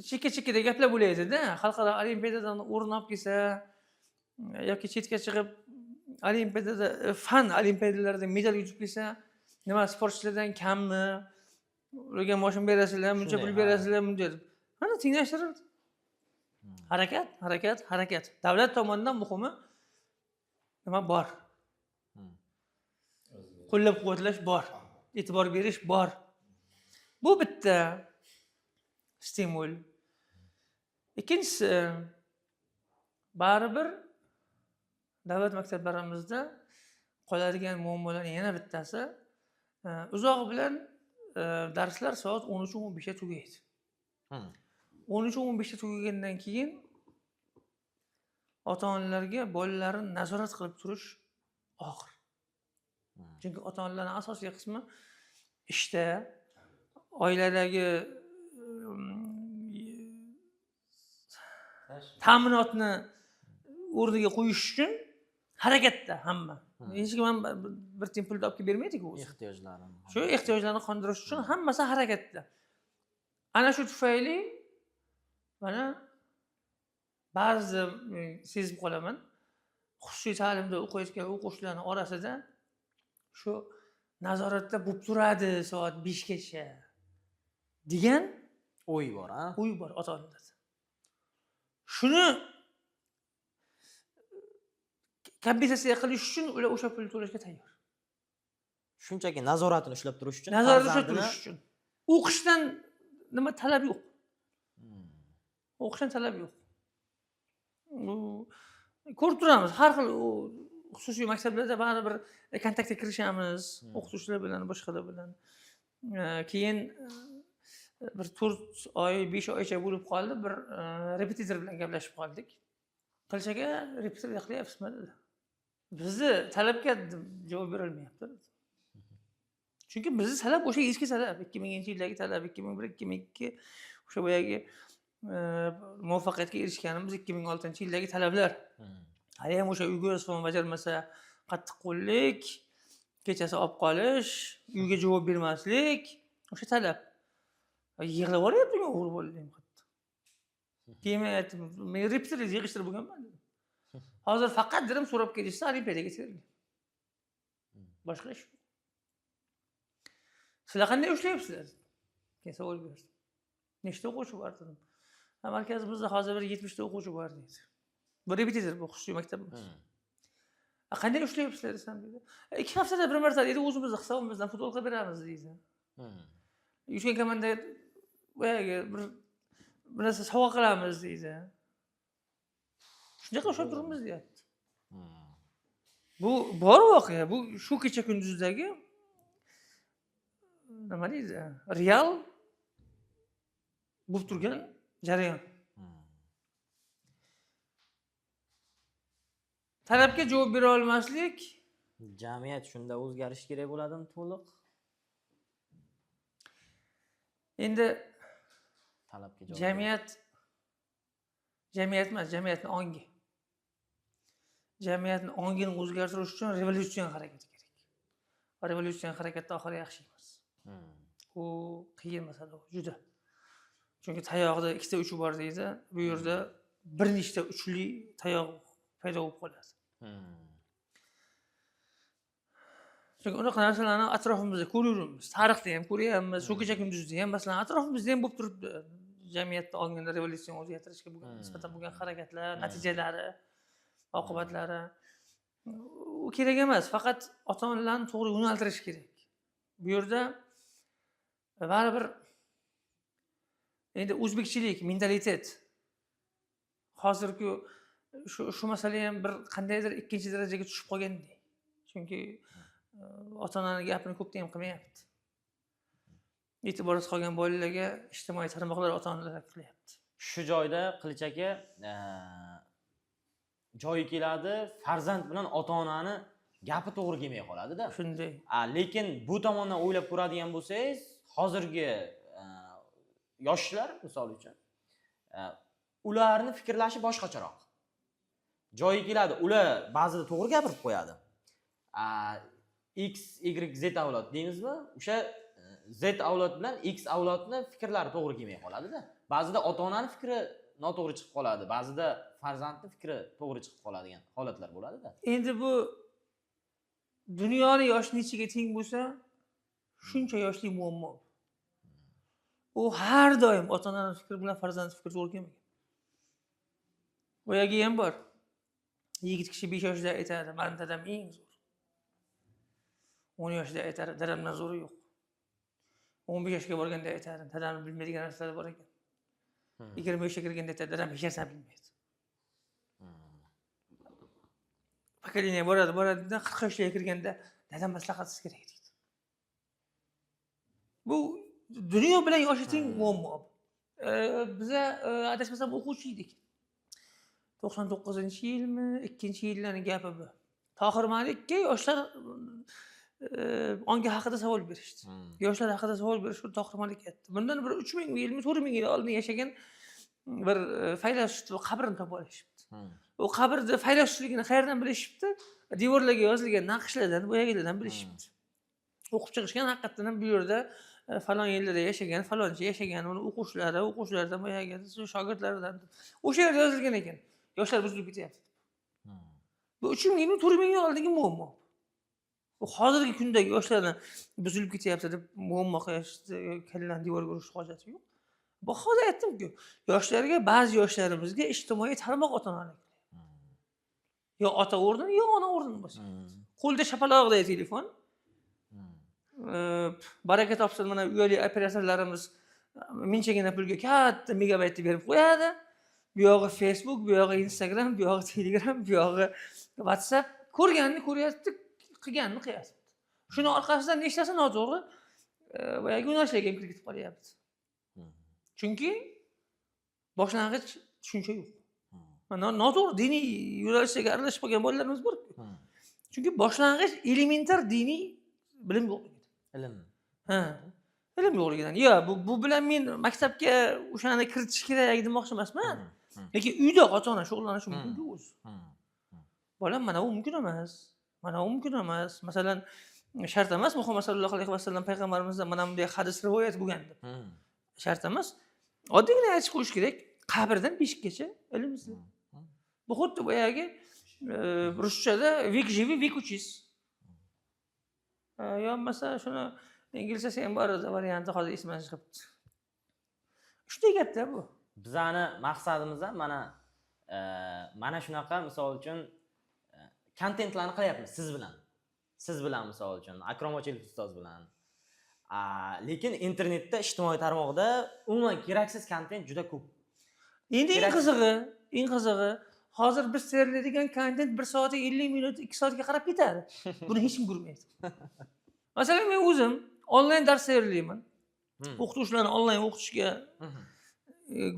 [SPEAKER 2] Chekka-chekkada gaplar bo'laydi-da. Xalqaro olimpiadadan o'rin olib kelsa yoki chetga chiqib olimpiadada, fan olimpiadalarida medal yutib kelsa, nima, sportchilardan kammi? Ularga moshin berasizlar, buncha pul berasizlar, buncha deb. Mana tenglashtirildi. Harakat, harakat, harakat. Davlat tomonidan muhimi nima bor? Qo'llab-quvvatlash bor, e'tibor berish bor. Bu bitta stimul. Ikkinchisi, baribir davlat maktablarimizda qoladigan muammolarning yana bittasi, uzog'i bilan darslar soat 13:15 da tugaydi. 13:15 da tugagandan keyin ota-onalarga bolalarini nazorat qilib turish og'ir. Chunki ota-onalarning asosiy qismi ishda, oiladagi ta'minotni o'rniga qo'yish uchun harakatda hamma. Hech kim ham bir tiyin pulni olib kelib bermaydi-ku o'zi.
[SPEAKER 3] Ehtiyojlarini.
[SPEAKER 2] Shu ehtiyojlarni qondirish uchun hammasi harakatda. Ana shu tufayli mana ba'zi sezib qolaman, xususiy ta'limda o'qiyotgan o'quvchilarning orasida shu nazoratda bo'lib turadi soat 5 gacha degan
[SPEAKER 3] o'y bor, ha?
[SPEAKER 2] O'y bor ota-onalarda. Shuni kompensatsiya qilish uchun ular o'sha pulni to'lashga tayyor.
[SPEAKER 3] Shunchaki nazoratini ushlab turish uchun.
[SPEAKER 2] Nazoratni ushlab turish uchun. O'qishdan nima talab yo'q. O'qishdan talab yo'q. Ko'rib turamiz, har xil xususiy maktablarda baribir kontaktga kirishamiz, o'qituvchilar bilan, boshqalar bilan. Keyin bir 4 oy, 5 oycha bo'lib qoldi, bir repetitor bilan gaplashib qoldik. Qilich aka, repetitor qilyapsizmi dedi. Bizni talabga javob berilmayapti. Chunki bizni talab o'sha eski talab, 2000-yildagi talab, 2001, 2002 o'sha boyagi muvaffaqiyatga erishganimiz 2006-yildagi talablar. Hali ham o'sha uyga islom bajarmasa qattiqqo'llik, kechasi olib qolish, uyga javob bermaslik, o'sha talab. Yig'lab yuboryapti men o'g'il bolalar hatto. Keyin men aytdim, men repetitor yig'ishtirib bo'lganman dedim. Hozir faqat dedim so'rab kelishsa olimpiadaga tayyorlan. Boshqa ish yo'q. Sizlar qanday ushlayapsizlar? Keyin savol berdim. Nechta o'quvchi bor dedim. Markazimizda hozir bir 70 ta o'quvchi bor deydi. Bu repetitor, bu xususiy maktab emas. Qanday ushlayapsizlar desam deydi. 2 haftada bir marta deydi, o'zimizni hisobimizdan futbol qilib beramiz deydi. Yutgan komanda boyagi bir narsa sovg'a qilamiz deydi. Shunday qilib ushlab turibmiz deyapti. Bu bor voqea, bu shu kecha kunduzdagi nima deydi? Real bo'lib turgan jarayon. Talabga javob bera olmaslik,
[SPEAKER 3] jamiyat shunda o'zgarishi kerak bo'ladimi to'liq?
[SPEAKER 2] Endi
[SPEAKER 3] talabga javob
[SPEAKER 2] jamiyat emas, jamiyatning ongi. Jamiyatning ongini o'zgartirish uchun revolyutsion harakat kerak. Revolyutsion harakatda oxiri yaxshi emas. U qiyin masala, juda. Chunki tayoqda ikkita uchi bor deydi, bu yerda bir nechta uchli tayoq paydo bo'lib qoladi. Chunki unaqa narsalarni atrofimizda ko'raveramiz, tarixda ham ko'ryapmiz, shu kecha kunduzda ham, masalan, atrofimizda ham bo'lib turibdi. Jamiyatni ongini revolyutsion o'zgartirishga bo'lgan nisbatan bo'lgan harakatlar, natijalari, oqibatlari u kerak emas, faqat ota-onalarni to'g'ri yo'naltirish kerak. Bu yerda baribir endi o'zbekchilik mentalitet hozirgi shu masala ham bir qandaydir ikkinchi darajaga tushib qolgandek. Chunki ota-onaning gapini ko'pda ham qilmayapti. E'tiborsiz qolgan bolalarga ijtimoiy tarmoqlar ota-onalar qilyapti.
[SPEAKER 3] Shu joyda Qilich aka joyi keladi, farzand bilan ota-onani gapi to'g'ri kelmay qoladi-da.
[SPEAKER 2] Shunday.
[SPEAKER 3] Lekin bu tomondan o'ylab ko'radigan bo'lsangiz, hozirgi yoshlar misol uchun, ularni fikrlashi boshqacharoq. Joyi keladi, ular ba'zida to'g'ri gapirib qo'yadi. X, Y, Z avlod deymizmi? O'sha Z avlod bilan X avlodni fikrlari to'g'ri kelmay qoladida. Ba'zida ota-onani fikri noto'g'ri chiqib qoladi, ba'zida farzandning fikri to'g'ri chiqib qoladigan holatlar bo'ladida.
[SPEAKER 2] Endi bu dunyoni yoshi nechaga teng bo'lsa, shuncha yoshli muammo. U har doim ota-onaning fikri bilan farzandning fikri to'g'ri kelmagan. Boyagi ham bor. Yigit kishi 5 yoshida aytadi, "Mani dadam eng zo'r." 10 yoshida aytadi, "Dadamdan zo'ri yo'q." 15 yoshga borganda aytadi, "Dadam bilmaydigan narsalar bor ekan." 20 yoshga kirganda aytadi, "Dadam hech narsani bilmaydi." Pokoleniya boradi, boradi, 40 yoshga kirganda dadam maslahatsiz kerak deydi. Bu dunyo bilan yoshi teng muammo. Biza adashmasam o'quvchi edik. 99-yilmi, 2-yillarning gapi bu. Tohir Malikka yoshlar ongi haqida savol berishdi. Yoshlar haqida savol berishdi, Tohir Malik aytdi. Bundan bir 3000 yilmi, 4000 yil oldin yashagan bir faylasuf qabrini topib olishibdi. U qabrda faylasufligini qayerdan bilishibdi? Devorlarga yozilgan naqshlardan, boyagilardan bilishibdi. O'qib chiqishgan, haqiqatdan ham bu yerda falon yillarda yashagan, falonchi yashagan, uni o'quvchilari, o'quvchilaridan boyagi shogirdlaridan o'sha yerda yozilgan ekan. Yoshlar buzilib ketyapti. Bu 3000 yil, 4000 yil oldingi muammo. Bu hozirgi kundagi yoshlarni buzilib ketyapti deb muammo qilishni, kallani devorga urish hojati yo'q. Bu hozir aytdim-ku, yoshlarga, ba'zi yoshlarimizga ijtimoiy tarmoq ota-onalik. Yo ota o'rnini, yo ona o'rnini bosyapti. Qo'lda shapaloqday telefon. Baraka topsin, mana uyali operatorlarimiz minchagina pulga katta megabaytni berib qo'yadi. Bu yog'i Facebook, bu yog'i Instagram, bu yog'i Telegram, bu yog'i WhatsApp. Ko'rganini ko'ryapti, qilganini qilyapti. Shuni orqasidan nechtasi noto'g'ri boyagi yo'nalishlarga ham kirib ketib qolyapti. Chunki boshlang'ich tushuncha yo'q. Noto'g'ri diniy yo'nalishlarga aralashib qolgan bolalarimiz bor. Chunki boshlang'ich elementar diniy bilim yo'q.
[SPEAKER 3] Ilm.
[SPEAKER 2] Ha. Ilm yo'qligidan. Yo, bu bilan men maktabga o'shani kiritish kerak demoqchi emasman. Lekin uyda ota-ona shug'ullanishi mumkin-ku o'zi. Bolam, mana u mumkin emas. Mana u mumkin emas. Masalan, shart emas Muhammad sallallohu alayhi vasallam payg'ambarimizdan mana bunday hadis rivoyat bo'lgan deb. Shart emas. Oddiygina aytib qo'yish kerak, qabrdan beshikkacha ilm izla. Bu xuddi boyagi ruschada "век живи, век учись". Yo bo'lmasa shuni inglizchasi ham bor edi varianti, hozir esimdan chiqibdi. Shunday gapda bu.
[SPEAKER 3] Bizani maqsadimiz ham mana mana shunaqa, misol uchun, kontentlarni qilyapmiz siz bilan. Siz bilan, misol uchun, Akrom Ochilov ustoz bilan. Lekin internetda, ijtimoiy tarmoqda umuman keraksiz kontent juda ko'p.
[SPEAKER 2] Endi eng qizig'i hozir biz tayyorlaydigan kontent 1 soat 50 minut, 2 soatga qarab ketadi. Buni hech kim ko'rmaydi. Masalan, men o'zim onlayn dars tayyorlayman. O'qituvchilarni onlayn o'qitishga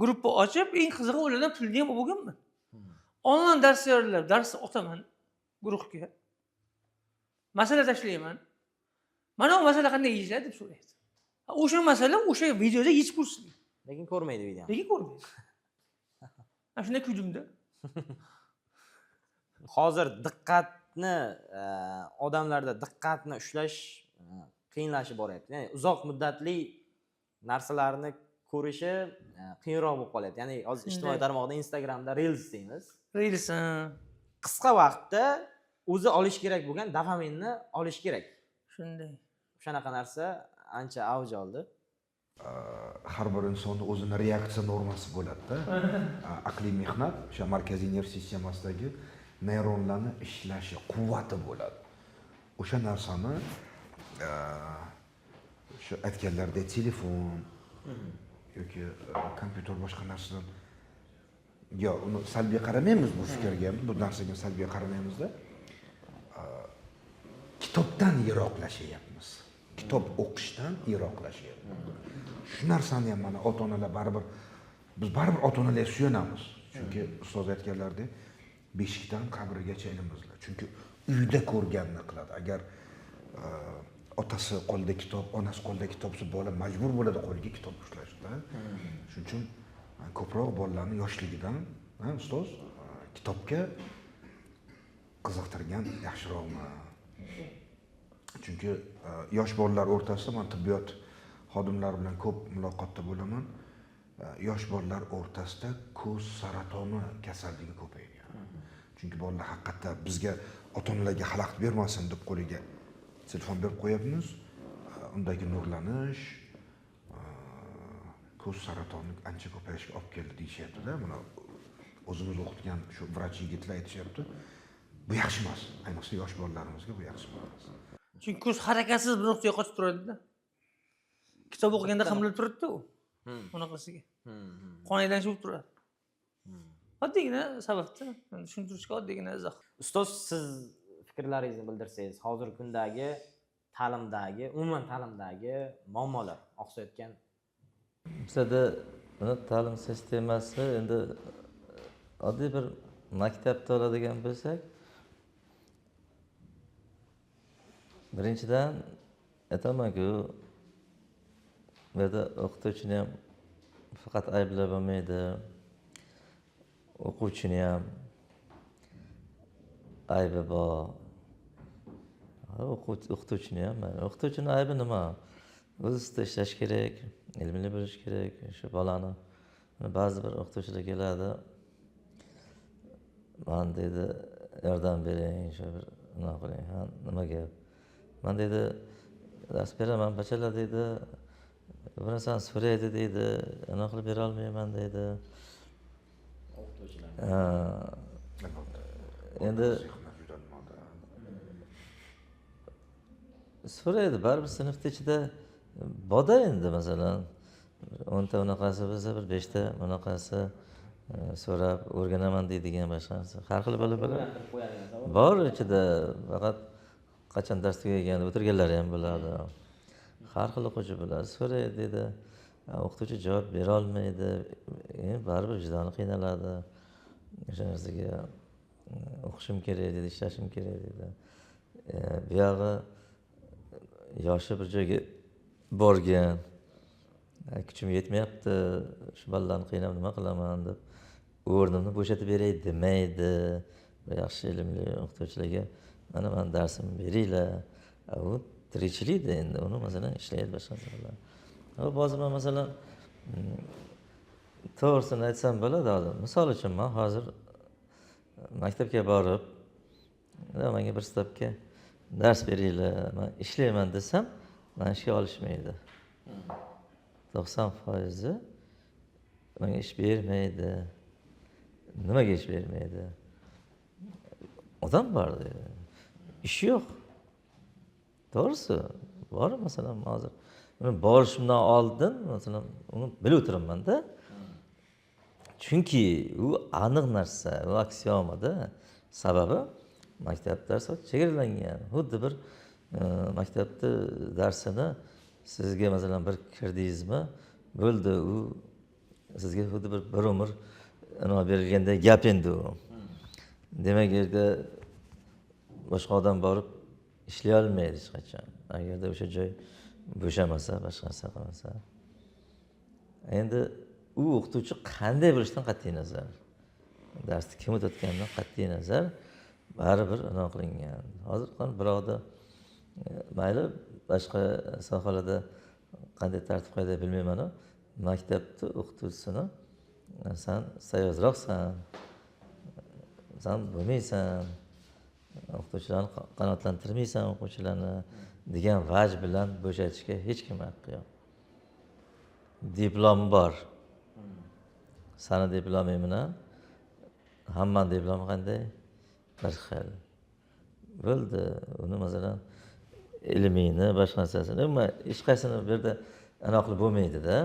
[SPEAKER 2] gruppa ochib, eng qizig'i ulardan pulni ham olganman. Onlayn dars tayyorlab, dars otaman guruhga. Masala tashlayman. Mana bu masala qanday yechiladi deb so'raydi. O'sha masala o'sha videoda yechib ko'rsatilgan.
[SPEAKER 3] Lekin ko'rmaydi videoni.
[SPEAKER 2] Lekin ko'rmaydi. Mana shunday kuydimda.
[SPEAKER 3] Hozir diqqatni, odamlarda diqqatni ushlash qiyinlashib boryapti. Ya'ni uzoq muddatli narsalarni ko'rishi qiyinroq bo'lib qolyapti. Ya'ni hozir ijtimoiy tarmoqda, Instagramda Reels deymiz.
[SPEAKER 2] Reels.
[SPEAKER 3] Qisqa vaqtda o'zi olish kerak bo'lgan dopaminni olish kerak.
[SPEAKER 2] Shunday.
[SPEAKER 3] Shunaqa narsa ancha avj oldi.
[SPEAKER 4] Har bir insonni o'zini reaksiya normasi bo'ladi-da. Aqliy mehnat o'sha markaziy nerv sistemasidagi neyronlarni ishlashi, quvvati bo'ladi. O'sha narsani o'sha aytganlaridek telefon yoki kompyuter boshqa narsadan, yo uni salbiy qaramaymiz bu fikrga, bu narsaga salbiy qaramaymizda. Kitobdan yiroqlashyapmiz. Kitob o'qishdan yiroqlashyapmiz. Shu narsani ham mana ota-onalar baribir, biz baribir ota-onalarga suyanamiz. Chunki ustoz aytganlaridek, beshikdan qabrgacha ilm izla. Chunki uyda ko'rganini qiladi. Agar otasi qo'lida kitob, onasi qo'lida kitob bo'lsa, bola majbur bo'ladi qo'liga kitob ushlashda. Shuning uchun ko'proq bolalarni yoshligidan, ustoz, kitobga qiziqtirgan yaxshiroqmi? Chunki yosh bolalar o'rtasida man tibbiyot Xodimlar bilan ko'p muloqotda bo'laman. Yosh bolalar o'rtasida ko'z saratoni kasalligi ko'paygan. Chunki bolalar haqiqatda bizga, ota-onalarga xalaqit bermasin deb qo'liga telefon berib qo'yapmiz. Undagi nurlanish ko'z saratoni ancha ko'payishiga olib keldi deyishyapti-da. Mana o'zimiz o'qitgan shu vrach yigitlar aytishyapti. Bu yaxshi emas. Ayniqsa yosh bolalarimizga bu yaxshi emas.
[SPEAKER 2] Chunki ko'z harakatsiz bir nuqtaga qotib turadi-da. Kitob o'qiganda qimillab turadi-da u. Bunaqasiga. Qon aylanishi bo'lib turadi. Oddiygina sababda, tushuntirishga oddiygina izoh.
[SPEAKER 3] Ustoz, siz fikrlaringizni bildirsangiz, hozirgi kundagi ta'limdagi, umuman ta'limdagi muammolar, oqsayotgan.
[SPEAKER 1] Bizada buni ta'lim sistemasi endi oddiy bir maktabda oladigan bo'lsak, birinchidan aytamanku, bu yerda o'qituvchini ham faqat ayblab bo'lmaydi, o'quvchini ham aybi bor. O'qituvchini ham, o'qituvchini aybi nima? O'z ustida ishlash kerak, ilmli bo'lish kerak. Shu bolani ba'zi bir o'qituvchilar keladi, man deydi, yordam bering, shu bir nima qiling, ha nima gap? Man deydi, dars beraman, bachalar deydi, bir narsani so'raydi deydi, nima qilib bera olmayman deydi.
[SPEAKER 3] O'qituvchilar.
[SPEAKER 1] Endi so'raydi, baribir sinfni ichida boda endi masalan 10 ta unaqasi bo'lsa, bir 5 ta unaqasi so'rab o'rganaman deydigan boshqa narsa. Har xil bola bor ichida, faqat qachon dars tugagan o'tirganlari ham bo'ladi. Har xil o'quvchi bo'ladi, so'raydi deydi, o'qituvchi javob bera olmaydi, baribir vijdoni qiynaladi. O'sha narsaga o'qishim kerak deydi, ishlashim kerak deydi. Bu yog'i yoshi bir joyga borgan, kuchim yetmayapti, shu bolalarni qiynab nima qilaman deb o'rnimni bo'shatib beray demaydi. Bir yaxshi ilmli o'qituvchilarga mana man darsimni beringlar. U tirikchilikda endi uni masalan ishlaydi boshqa narsalar. Ba'zi man masalan to'g'risini aytsam bo'ladi hozir. Misol uchun man hozir maktabga borib, menga bir stopga dars beringlar, man ishlayman desam, meni ishga olishmaydi. 90% menga ish bermaydi. Nimaga ish bermaydi? Odam bor deydi. Ish yo'q. To'g'risi, bor masalan hozir. Uni borishimdan oldin masalan uni bilib o'tiribman-da. Chunki u aniq narsa, u aksiomada. Sababi maktab darsi chegaralangan. Xuddi bir maktabda darsini sizga masalan bir kirdingizmi, bo'ldi, u sizga xuddi bir umr nima berilgandek gap endi u. Demak, yerda boshqa odam borib ishlay olmaydi hech qachon. Agarda o'sha joy bo'shamasa, boshqa narsa qilmasa. Endi u o'qituvchi qanday bo'lishidan qat'iy nazar, darsni kim o'tayotganidan qat'iy nazar baribir nima qilingan. Hozir birovda mayli boshqa sohalarda qanday tartib qoida bilmayman-u, maktabda o'qituvchisini san sayozroqsan, san bo'lmaysan, o'qituvchilarni qanoatlantirmaysan o'quvchilarni degan vaj bilan bo'shatishga hech kim haqqi yo'q. Diplom bor. Sani diploming bilan hammani diplomi qanday? Bir xil. Bo'ldi. Uni masalan ilmingni, boshqa narsasini, umuman hech qaysini bu yerda anaqa qilib bo'lmaydi-da.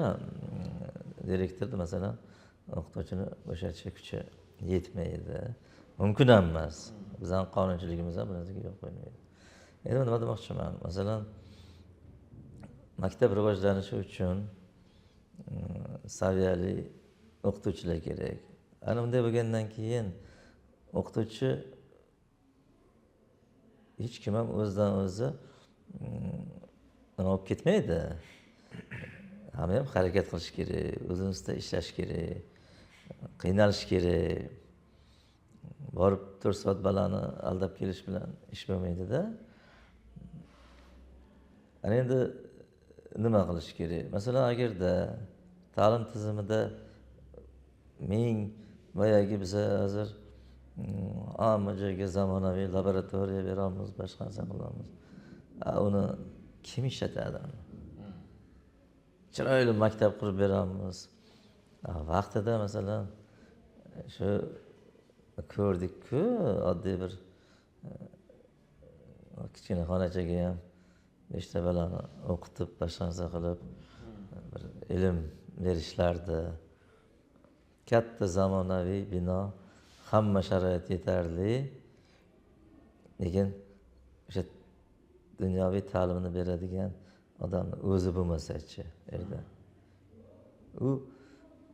[SPEAKER 1] Direktorni masalan o'qituvchini bo'shatishga kuchi yetmaydi. Mumkin ham emas. Bizning qonunchiligimiz ham bu narsaga yo'l qo'ymaydi. Endi nima demoqchiman? Masalan, maktab rivojlanishi uchun saviyali o'qituvchilar kerak. Ana bunday bo'lgandan keyin o'qituvchi hech kim ham o'zidan o'zi nima bo'lib ketmaydi. Hamma ham harakat qilish kerak, o'zini ustida ishlash kerak, qiynalish kerak. Borib 4 soat balani aldab kelish bilan ish bo'lmaydi-da. Ana endi Nima qilish kerak? Masalan, agarda ta'lim tizimida ming boyagi biza hozir hamma joyga zamonaviy laboratoriya beramiz, boshqa narsa qilamiz. Uni kim ishlatadi? Chiroyli maktab qurib beramiz. Vaqtida masalan shu ko'rdik-ku, oddiy bir kichkina xonachaga ham 5 ta bolani o'qitib, boshqa narsa qilib bir ilm berishlardi. Katta zamonaviy bino, hamma sharoit yetarli, lekin o'sha dunyoviy ta'limni beradigan odamni o'zi bo'lmasa-chi erda. U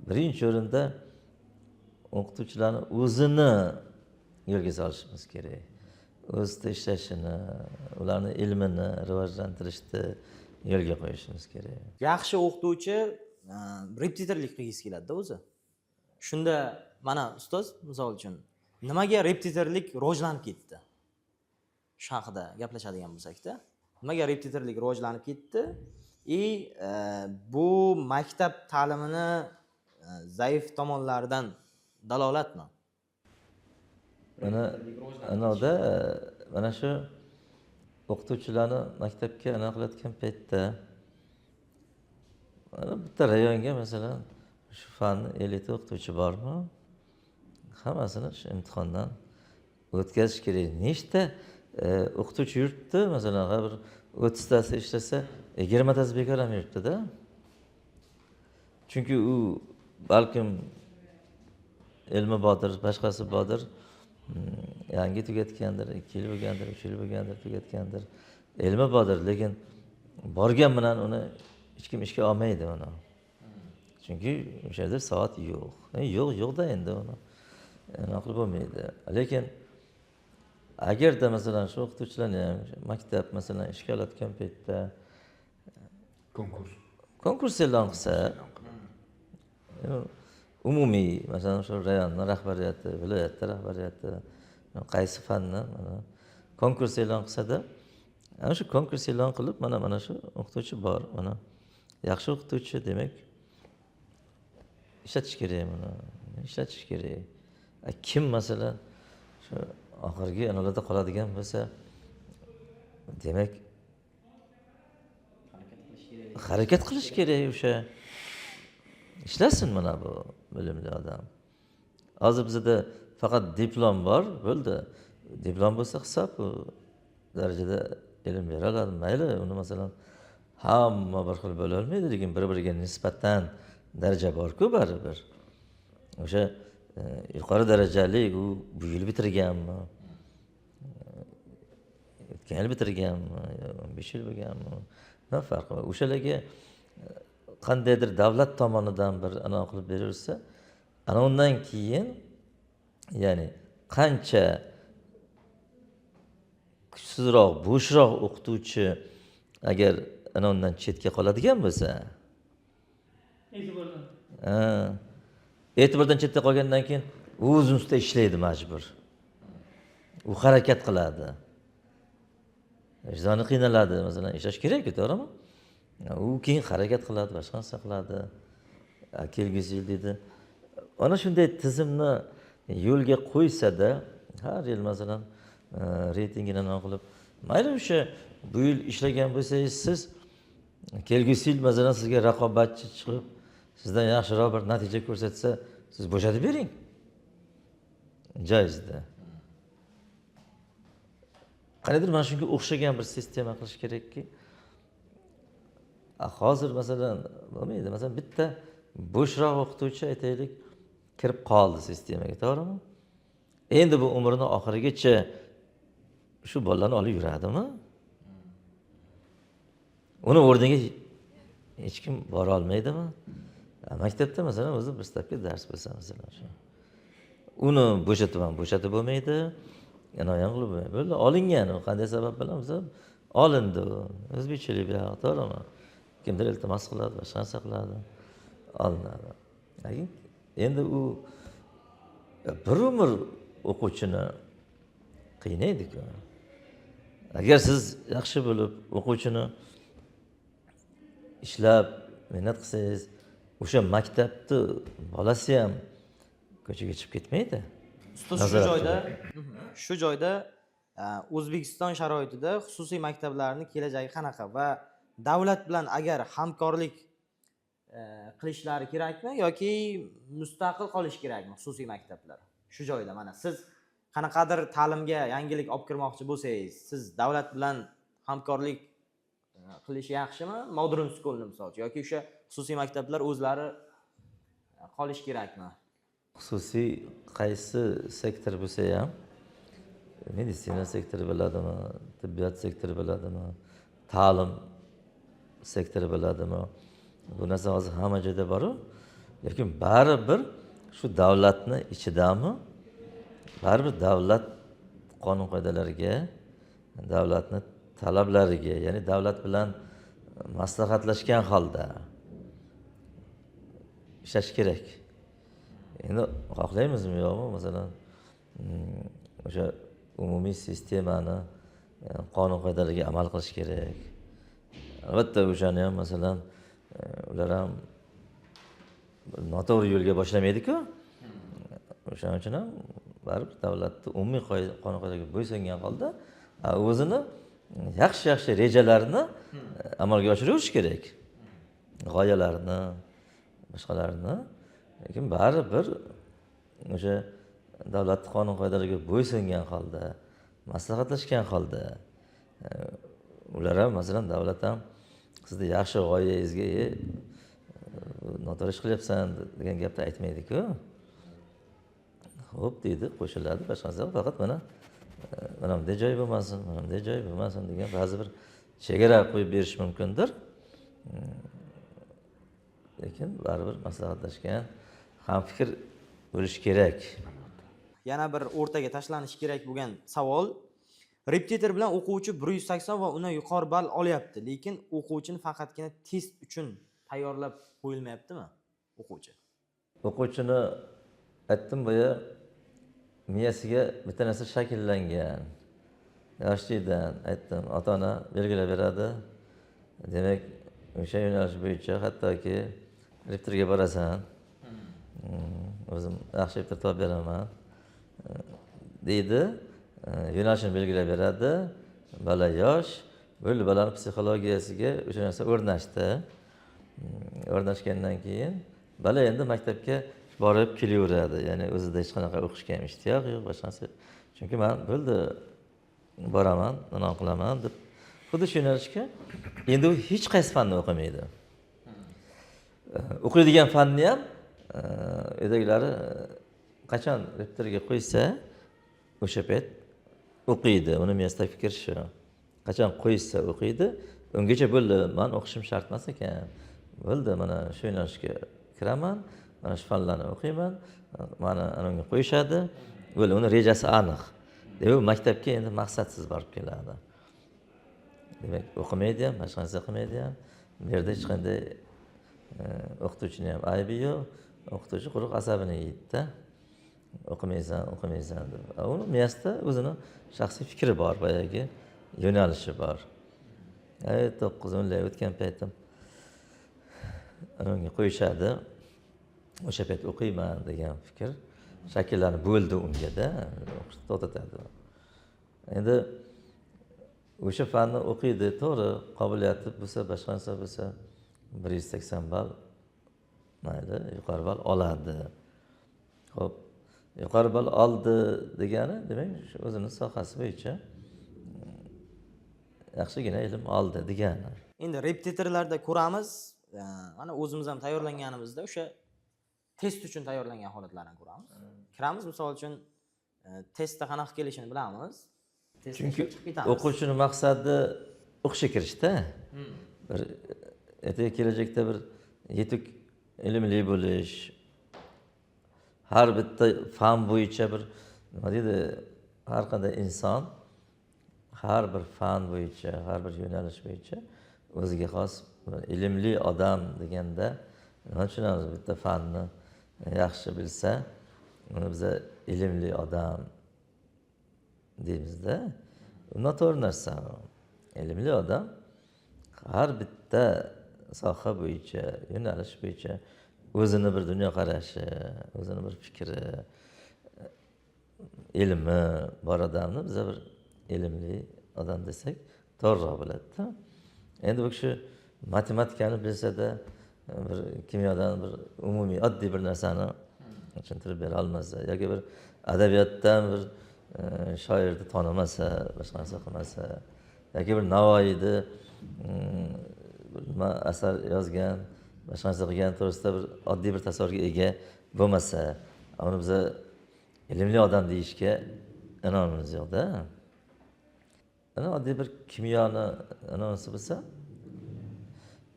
[SPEAKER 1] birinchi o'rinda o'qituvchilarni o'zini yo'lga solishimiz kerak. O'zida ishlashini, ularni ilmini rivojlantirishni yo'lga qo'yishimiz kerak.
[SPEAKER 3] Yaxshi o'qituvchi repetitorlik qilgisi keladi-da o'zi. Shunda mana ustoz, misol uchun, nimaga repetitorlik rivojlanib ketdi? Shu haqida gaplashadigan bo'lsak-da, nimaga repetitorlik rivojlanib ketdi? Bu maktab ta'limini zaif tomonlaridan dalolatmi?
[SPEAKER 1] Mana anavda mana shu o'qituvchilarni maktabga ana qilayotgan paytda mana bitta rayonga masalan shu fanni 50 ta o'qituvchi bormi? Hammasini shu imtihondan o'tkazish kerak. Nechta o'qituvchi yuribdi? Masalan, har bir 30 tasi ishlasa, 20 tasi bekor ham yuribdi-da. Chunki u balkim ilmi bordir, boshqasi bordir, yangi tugatgandir, 2 yil bo'lgandir, 3 yil bo'lgandir, tugatgandir. Ilmi bordir, lekin borgan bilan uni hech kim ishga olmaydi uni. Chunki o'sha yerda soat yo'q. Yo'q, yo'q-da endi uni. Anaqa qilib bo'lmaydi. Lekin agarda masalan shu o'qituvchilarni ham maktab masalan ishga olayotgan paytda konkurs e'lon qilsa, umumiy masalan shu rayonni rahbariyati, viloyatda rahbariyati qaysi fanni mana konkurs e'lon qilsa-da, ana shu konkurs e'lon qilib mana shu o'qituvchi bor, mana yaxshi o'qituvchi, demak ishlatish kerak buni, ishlatish kerak. Kim masalan shu oxirgi analarda qoladigan bo'lsa, demak harakat qilish kerak, o'sha ishlasin mana bu bilimli odam. Hozir bizda faqat diplom bor, bo'ldi. Diplom bo'lsa hisob, u darajada ilm bera oladi, mayli, uni masalan hamma bir xil bo'la olmaydi, lekin bir-biriga nisbatan daraja bor-ku baribir. O'sha yuqori darajali u bu yil bitirganmi, o'tgan yil bitirganmi, 15 yil bo'lganmi, nima farqi bor? O'shalarga qandaydir davlat tomonidan bir ana qilib berilsa, ana undan keyin ya'ni qancha kuchsizroq, bo'shroq o'qituvchi agar ana undan chetga qoladigan bo'lsa, e'tibordan chetda qolgandan keyin u o'zini ustida ishlaydi majbur. U harakat qiladi. Vijdoni qiynaladi, masalan, ishlash kerak-ku, to'g'rimi? U keyin harakat qiladi, boshqa narsa qiladi. Kelgusi yil deydi. Ana shunday tizimni yo'lga qo'ysa-da, har yil masalan reytingini nima qilib, mayli o'sha bu yil ishlagan bo'lsangiz siz kelgusi yil masalan sizga raqobatchi chiqib, sizdan yaxshiroq bir natija ko'rsatsa, siz bo'shatib bering. Joyizda. Qandaydir mana shunga o'xshagan bir sistema qilish kerakki, hozir masalan bo'lmaydi. Masalan bitta bo'shroq o'qituvchi aytaylik kirib qoldi sistemaga, to'g'rimi? Endi bu umrini oxirigacha shu bolalarni olib yuradimi? Uni o'rniga hech kim bora olmaydimi? Maktabda masalan o'zi bir stavka dars bo'lsa masalan shu. Uni bo'shatib ham bo'shatib bo'lmaydi. Yana ham qilib bo'lmaydi. Bo'ldi, olingan u qanday sabab bilan bo'lsa olindi u. O'zbekchalik bu yoq, to'g'rimi? Kimdir iltimos qiladi, boshqa narsa qiladi, olinadi. Lekin endi u bir umr o'quvchini qiynaydi-ku. Agar siz yaxshi bo'lib o'quvchini ishlab mehnat qilsangiz, o'sha maktabni bolasi ham ko'chaga chiqib ketmaydi.
[SPEAKER 3] Ustoz, shu joyda O'zbekiston sharoitida xususiy maktablarning kelajagi qanaqa va davlat bilan agar hamkorlik qilishlari kerakmi yoki mustaqil qolish kerakmi xususiy maktablar? Shu joyda mana siz qanaqadir ta'limga yangilik olib kirmoqchi bo'lsangiz, siz davlat bilan hamkorlik qilish yaxshimi? Modern schoolni misol uchun yoki o'sha xususiy maktablar o'zlari qolish kerakmi?
[SPEAKER 1] Xususiy qaysi sektor bo'lsa ham, meditsina sektori bo'ladimi, tibbiyot sektori bo'ladimi, ta'lim sektori bo'ladimi, bu narsa hozir hamma joyda bor-u, lekin baribir shu davlatni ichidami, baribir davlat qonun qoidalariga, davlatni talablariga, ya'ni davlat bilan maslahatlashgan holda ishlash kerak. Endi xohlaymizmi yo'qmi, masalan, o'sha umumiy sistemani qonun qoidalariga amal qilish kerak. Albatta o'shani ham, masalan, ular ham noto'g'ri yo'lga boshlamaydi-ku. O'shaning uchun ham baribir davlatni umumiy qonun qoidalariga bo'ysungan holda o'zini yaxshi-yaxshi rejalarini amalga oshiraverish kerak. G'oyalarni, boshqalarni, lekin baribir o'sha davlat qonun qoidalariga bo'ysungan holda, maslahatlashgan holda, ular ham, masalan, davlat ham sizni yaxshi g'oyangizga noto'g'ri ish qilyapsan degan gapni aytmaydi-ku. Xo'p deydi, qo'shiladi, boshqa narsa, faqat mana bunday joy bo'lmasin, mana bunday joy bo'lmasin degan ba'zi bir chegara qo'yib berish mumkindir. Lekin baribir maslahatlashgan, hamfikr bo'lish kerak.
[SPEAKER 3] Yana bir o'rtaga tashlanishi kerak bo'lgan savol. Repetitor bilan o'quvchi 180 va undan yuqori ball olyapti, lekin o'quvchini faqatgina test uchun tayyorlab qo'yilmayaptimi o'quvchi?
[SPEAKER 1] O'quvchini aytdim boya, miyasiga bitta narsa shakllangan. Yoshlikdan aytdim, ota-ona belgilab beradi. Demak, o'sha yo'nalish bo'yicha hattoki repetitorga borasan, o'zim yaxshi repetitor topib beraman deydi, yo'nalishini belgilab beradi. Bola yosh, bo'ldi, bolani psixologiyasiga o'sha narsa o'rnashdi. O'rnashgandan keyin bola endi maktabga borib kelaveradi. Ya'ni o'zida hech qanaqa o'qishga ham ishtiyoq yo'q, boshqa narsa. Chunki men bo'ldi, boraman, nima qilaman deb xuddi shu yo'nalishga endi u hech qaysi fanni o'qimaydi. O'qiydigan fanni ham uydagilari qachon repetitorga qo'ysa, o'sha payt o'qiydi. Uni miyasidagi fikr shu. Qachon qo'ysa o'qiydi. Ungacha bo'ldi, men o'qishim shart emas ekan. Bo'ldi, mana shu yo'nalishga kiraman, mana shu fanlarni o'qiyman, mana unga qo'yishadi. Bo'ldi, uni rejasi aniq. Demak, maktabga endi maqsadsiz borib keladi. Demak, o'qimaydi ham, boshqa narsa qilmaydi ham. Bu yerda hech qanday o'qituvchining ham aybi yo'q. O'qituvchi quruq asabini yeydi-da. O'qimaysan, o'qimaysan deb. Uni miyasida o'zini shaxsiy fikri bor, boyagi yo'nalishi bor. 9-10 o'tgan paytim unga qo'yishadi. O'sha payt o'qiyman degan fikr shakllanib bo'ldi ungada, o'qishni to'xtatadi. Endi o'sha fanni o'qiydi, to'g'ri, qobiliyati bo'lsa, boshqa narsa bo'lsa 180 ball mayli, yuqori ball oladi. Xo'p, yuqori ball oldi degani, demak, o'zini sohasi bo'yicha yaxshigina ilm oldi degani.
[SPEAKER 3] Endi repetitorlarda ko'ramiz, mana o'zimiz ham tayyorlanganimizda o'sha test uchun tayyorlangan holatlarni ko'ramiz. Kiramiz, misol uchun, testda qanaqa kelishini bilamiz.
[SPEAKER 1] Chunki o'quvchining maqsadi o'qishga kirishda. Bir ertaga kelajakda bir yetuk ilmli bo'lish, har bitta fan bo'yicha bir nima deydi, har qanday inson har bir fan bo'yicha, har bir yo'nalish bo'yicha o'ziga xos ilmli odam deganda nima tushunamiz? Bitta fanni yaxshi bilsa, uni biza ilmli odam deymizda. U noto'g'ri narsa. Ilmli odam har bitta soha bo'yicha, yo'nalish bo'yicha o'zini bir dunyoqarashi, o'zini bir fikri, ilmi bor odamni biza bir ilmli odam desak to'g'riroq bo'ladi-da. Endi bu kishi matematikani bilsa-da, bir kimyodan bir umumiy oddiy bir narsani tushuntirib bera olmasa yoki bir adabiyotdan bir shoirni tanimasa, boshqa narsa qilmasa yoki bir Navoiyni nima asar yozgan, boshqa narsa qilgan to'g'risida bir oddiy bir tasavvurga ega bo'lmasa, uni biza ilmli odam deyishga inonimiz yo'q-da. Ana oddiy bir kimyoni anonsi bo'lsa,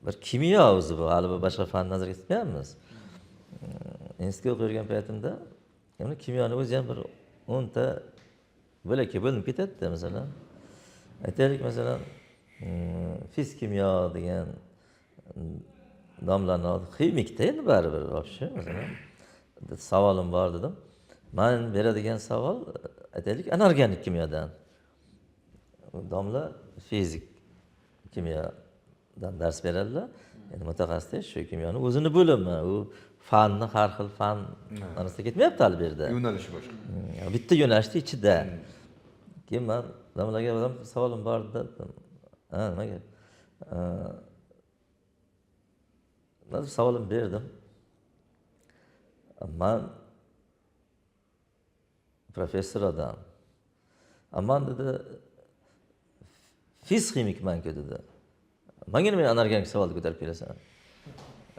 [SPEAKER 1] bir kimyo o'zi bu, hali bu boshqa fan nazarga tutmayapmiz. Institutga o'qib yurgan paytimda endi kimyoni o'zi ham bir 10 ta bo'lakka bo'linib ketadi-da, masalan. Aytaylik, masalan, fizik kimyo degan domlani ximikda endi baribir вообще, masalan, savolim bor dedim. Men beradigan savol, aytaylik, anorganik kimyodan. Domla fizik kimyodan dars beradilar. Endi mutaxassis shu kimyoni o'zini bo'limi, u fanni har xil fan orasida ketmayapti hali bu yerda.
[SPEAKER 4] Yo'nalishi boshqa.
[SPEAKER 1] Bitta yo'nalishni ichida. Keyin men domlaga savolim bor dedim. Ha, nimaga? Men savolim berdim. Man professor odam. Aman dedi, fizik ximikman-ku dedi. Menga nima anorganik savolni ko'tarib kelasan?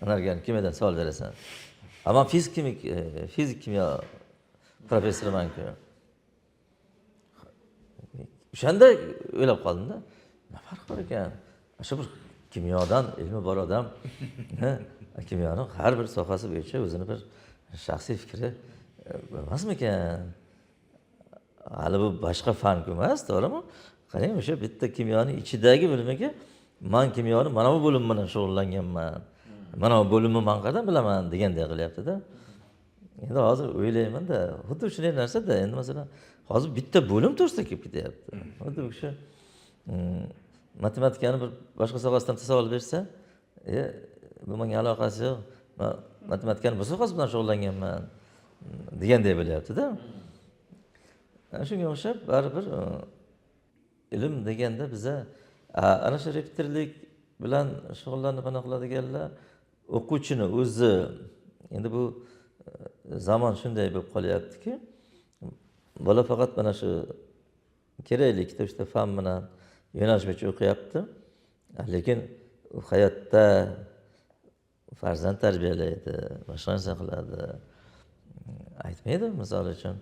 [SPEAKER 1] Anorganik kimyodan savol berasan. Aman fizik ximik, fizik kimyo professoriman-ku. O'shanda o'ylab qoldim-da, nima farqi bor ekan? Shu bir kimyodan ilmi bor odam, kimyoning har bir sohasi bo'yicha o'zini bir shaxsiy fikri bo'lmasmikan? Hali bu boshqa fan-ku emas, to'g'rimi? Qarang, o'sha bitta kimyoning ichidagi bilimiga man kimyoni mana bu bo'lim bilan shug'ullanganman. Mana bu bo'limni man qayerdan bilaman deganday qilyapti-da. Endi hozir o'ylayman-da, xuddi shunday narsa-da. Endi masalan, hozir bitta bo'lim to'g'risida kelib ketyapti. Xuddi bu kishi matematikani bir boshqa sohasidan savol bersa, bu menga aloqasi yo'q. Men matematikani bu sohasi bilan shug'ullanganman deganday bo'lyapti-da. Shunga o'xshab baribir ilm deganda biza ana shu repetitorlik bilan shug'ullanib ana qiladiganlar o'quvchini o'zi, endi bu zamon shunday bo'lib qolyaptiki, bola faqat mana shu kerakli ikkita uchta fan bilan yo'nalish bo'yicha o'qiyapti, lekin u hayotda farzand tarbiyalaydi, boshqa narsa qiladi. Aytmaydi, misol uchun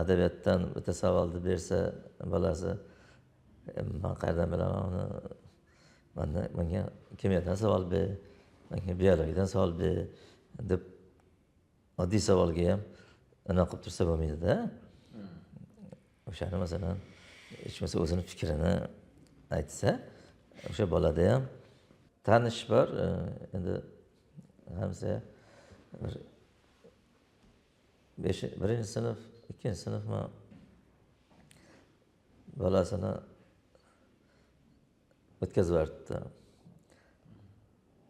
[SPEAKER 1] adabiyotdan bitta savolni bersa bolasi, man qayerdan bilaman uni, menga kimyodan savol ber, menga biologiyadan savol ber deb oddiy savolga ham anaqa qilib tursa bo'lmaydi-da. O'shani masalan, hech bo'lmasa o'zini fikrini aytsa, o'sha bolada ham tanish bor, endi hamsa bir birinchi sinf, ikkinchi sinfmi bolasini o'tkazib yuboribdi.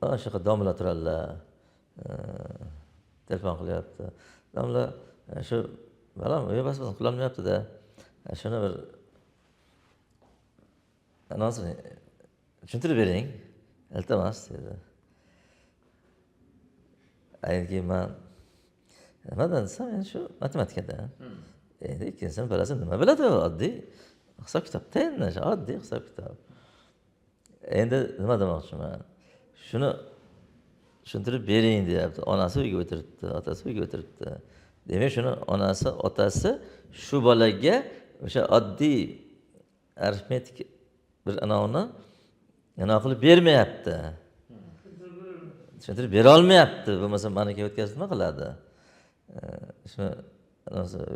[SPEAKER 1] Ana shunaqa domla turadilar, telefon qilyapti. Domla shu bolam uy bosmasini qilolmayapti-da. Shuni bir anonsini tushuntirib bering, iltimos dedi. Endi keyin man nimadan desam, endi shu matematikadan. Endi ikkinchi sinf bolasi nima biladi, oddiy hisob kitobda endi, shu oddiy hisob kitob. Endi nima demoqchiman? Shuni tushuntirib bering deyapti. Onasi uyga o'tiribdi, otasi uyga o'tiribdi. Demak, shuni onasi, otasi shu bolaga o'sha oddiy arifmetik bir anavini ana qilib bermayapti. Tushuntirib bera olmayapti. Bo'lmasa maniki o'tkazib nima qiladi? Shuni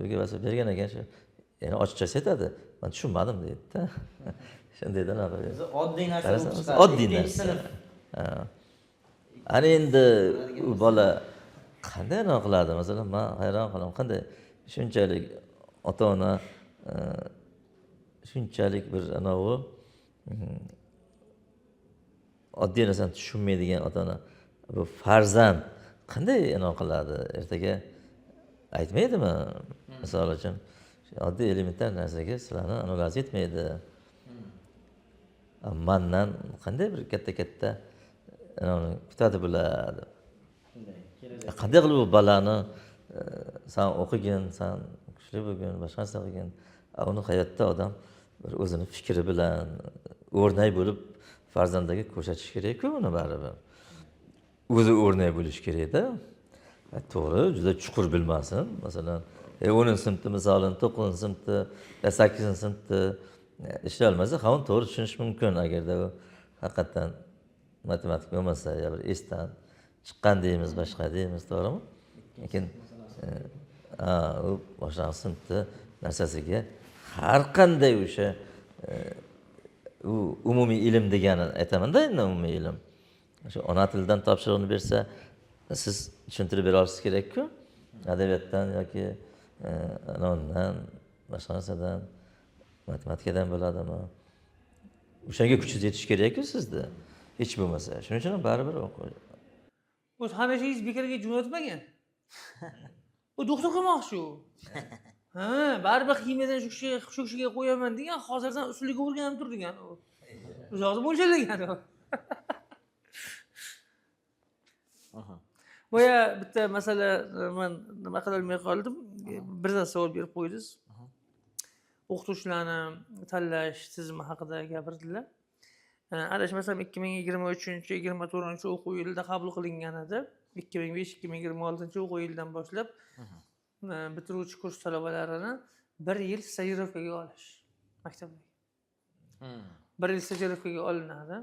[SPEAKER 1] uyga bosib bergan ekan, shu ya'ni ochiqchasi aytadi. Men tushunmadim deydi-da. Shunday anaqa.
[SPEAKER 3] Oddiy narsa bo'lib chiqadi.
[SPEAKER 1] Oddiy narsa. Ana endi u bola qanday anaqa qiladi? Masalan, men hayron qolaman. Qanday shunchalik ota-ona shunchalik bir anavi oddiy narsani tushunmaydigan ota ona bu farzand qanday anaqa qiladi, ertaga aytmaydimi? Misol uchun oddiy elementar narsaga sizlarni analaringiz yetmaydi. Mandan qanday bir katta katta kutadi bular. Qanday qilib bu balani san o'qigin, san kuchli bo'lgin, boshqa narsa qilgin. Uni hayotda odam bir o'zini fikri bilan o'rnak bo'lib farzandlarga ko'rsatish kerak-ku uni baribir. O'zi o'rnak bo'lishi kerak-da. To'g'ri, juda chuqur bilmasin. Masalan, 10-sinfda misolini, 9-sinfda, 8-sinfda ishlay olmasa, ha, uni to'g'ri tushunish mumkin agarda u haqiqatdan matematik bo'lmasa, yo bir esdan chiqqan deymiz, boshqa deymiz, to'g'rimi? Lekin u boshlang'ich sinfda narsasiga har qanday o'sha u umumiy ilm degani aytamanda, endi umumiy ilm. O'sha ona tilidan topshiriqni bersa, siz tushuntirib bera olishingiz kerak-ku. Adabiyotdan yoki undan, boshqa narsadan, matematikadan bo'ladimi? O'shanga kuchingiz yetishi kerak-ku sizda. Hech bo'lmasa. Shuning uchun ham baribir o'qi.
[SPEAKER 2] Bu tanishingiz bekorga jo'natmagan. U doktor qilmoqchi u. Ha, baribir ximiyadan shu kishiga qo'yaman degan, hozirdan usuliga o'rganib tur degan u. Uzoqda mo'ljallagan u. Boya bitta masala men nima qilolmay qoldim. Birdan savol berib qo'ydingiz. O'qituvchilarni tanlash tizimi haqida gapirdilar. Adashmasam 2023-24 o'quv yilida qabul qilingan edi. 2005-2026 o'quv yilidan boshlab bitiruvchi kurs talabalarini 1 yil stajirovkaga olish maktabga. 1 yil stajirovkaga olinadi.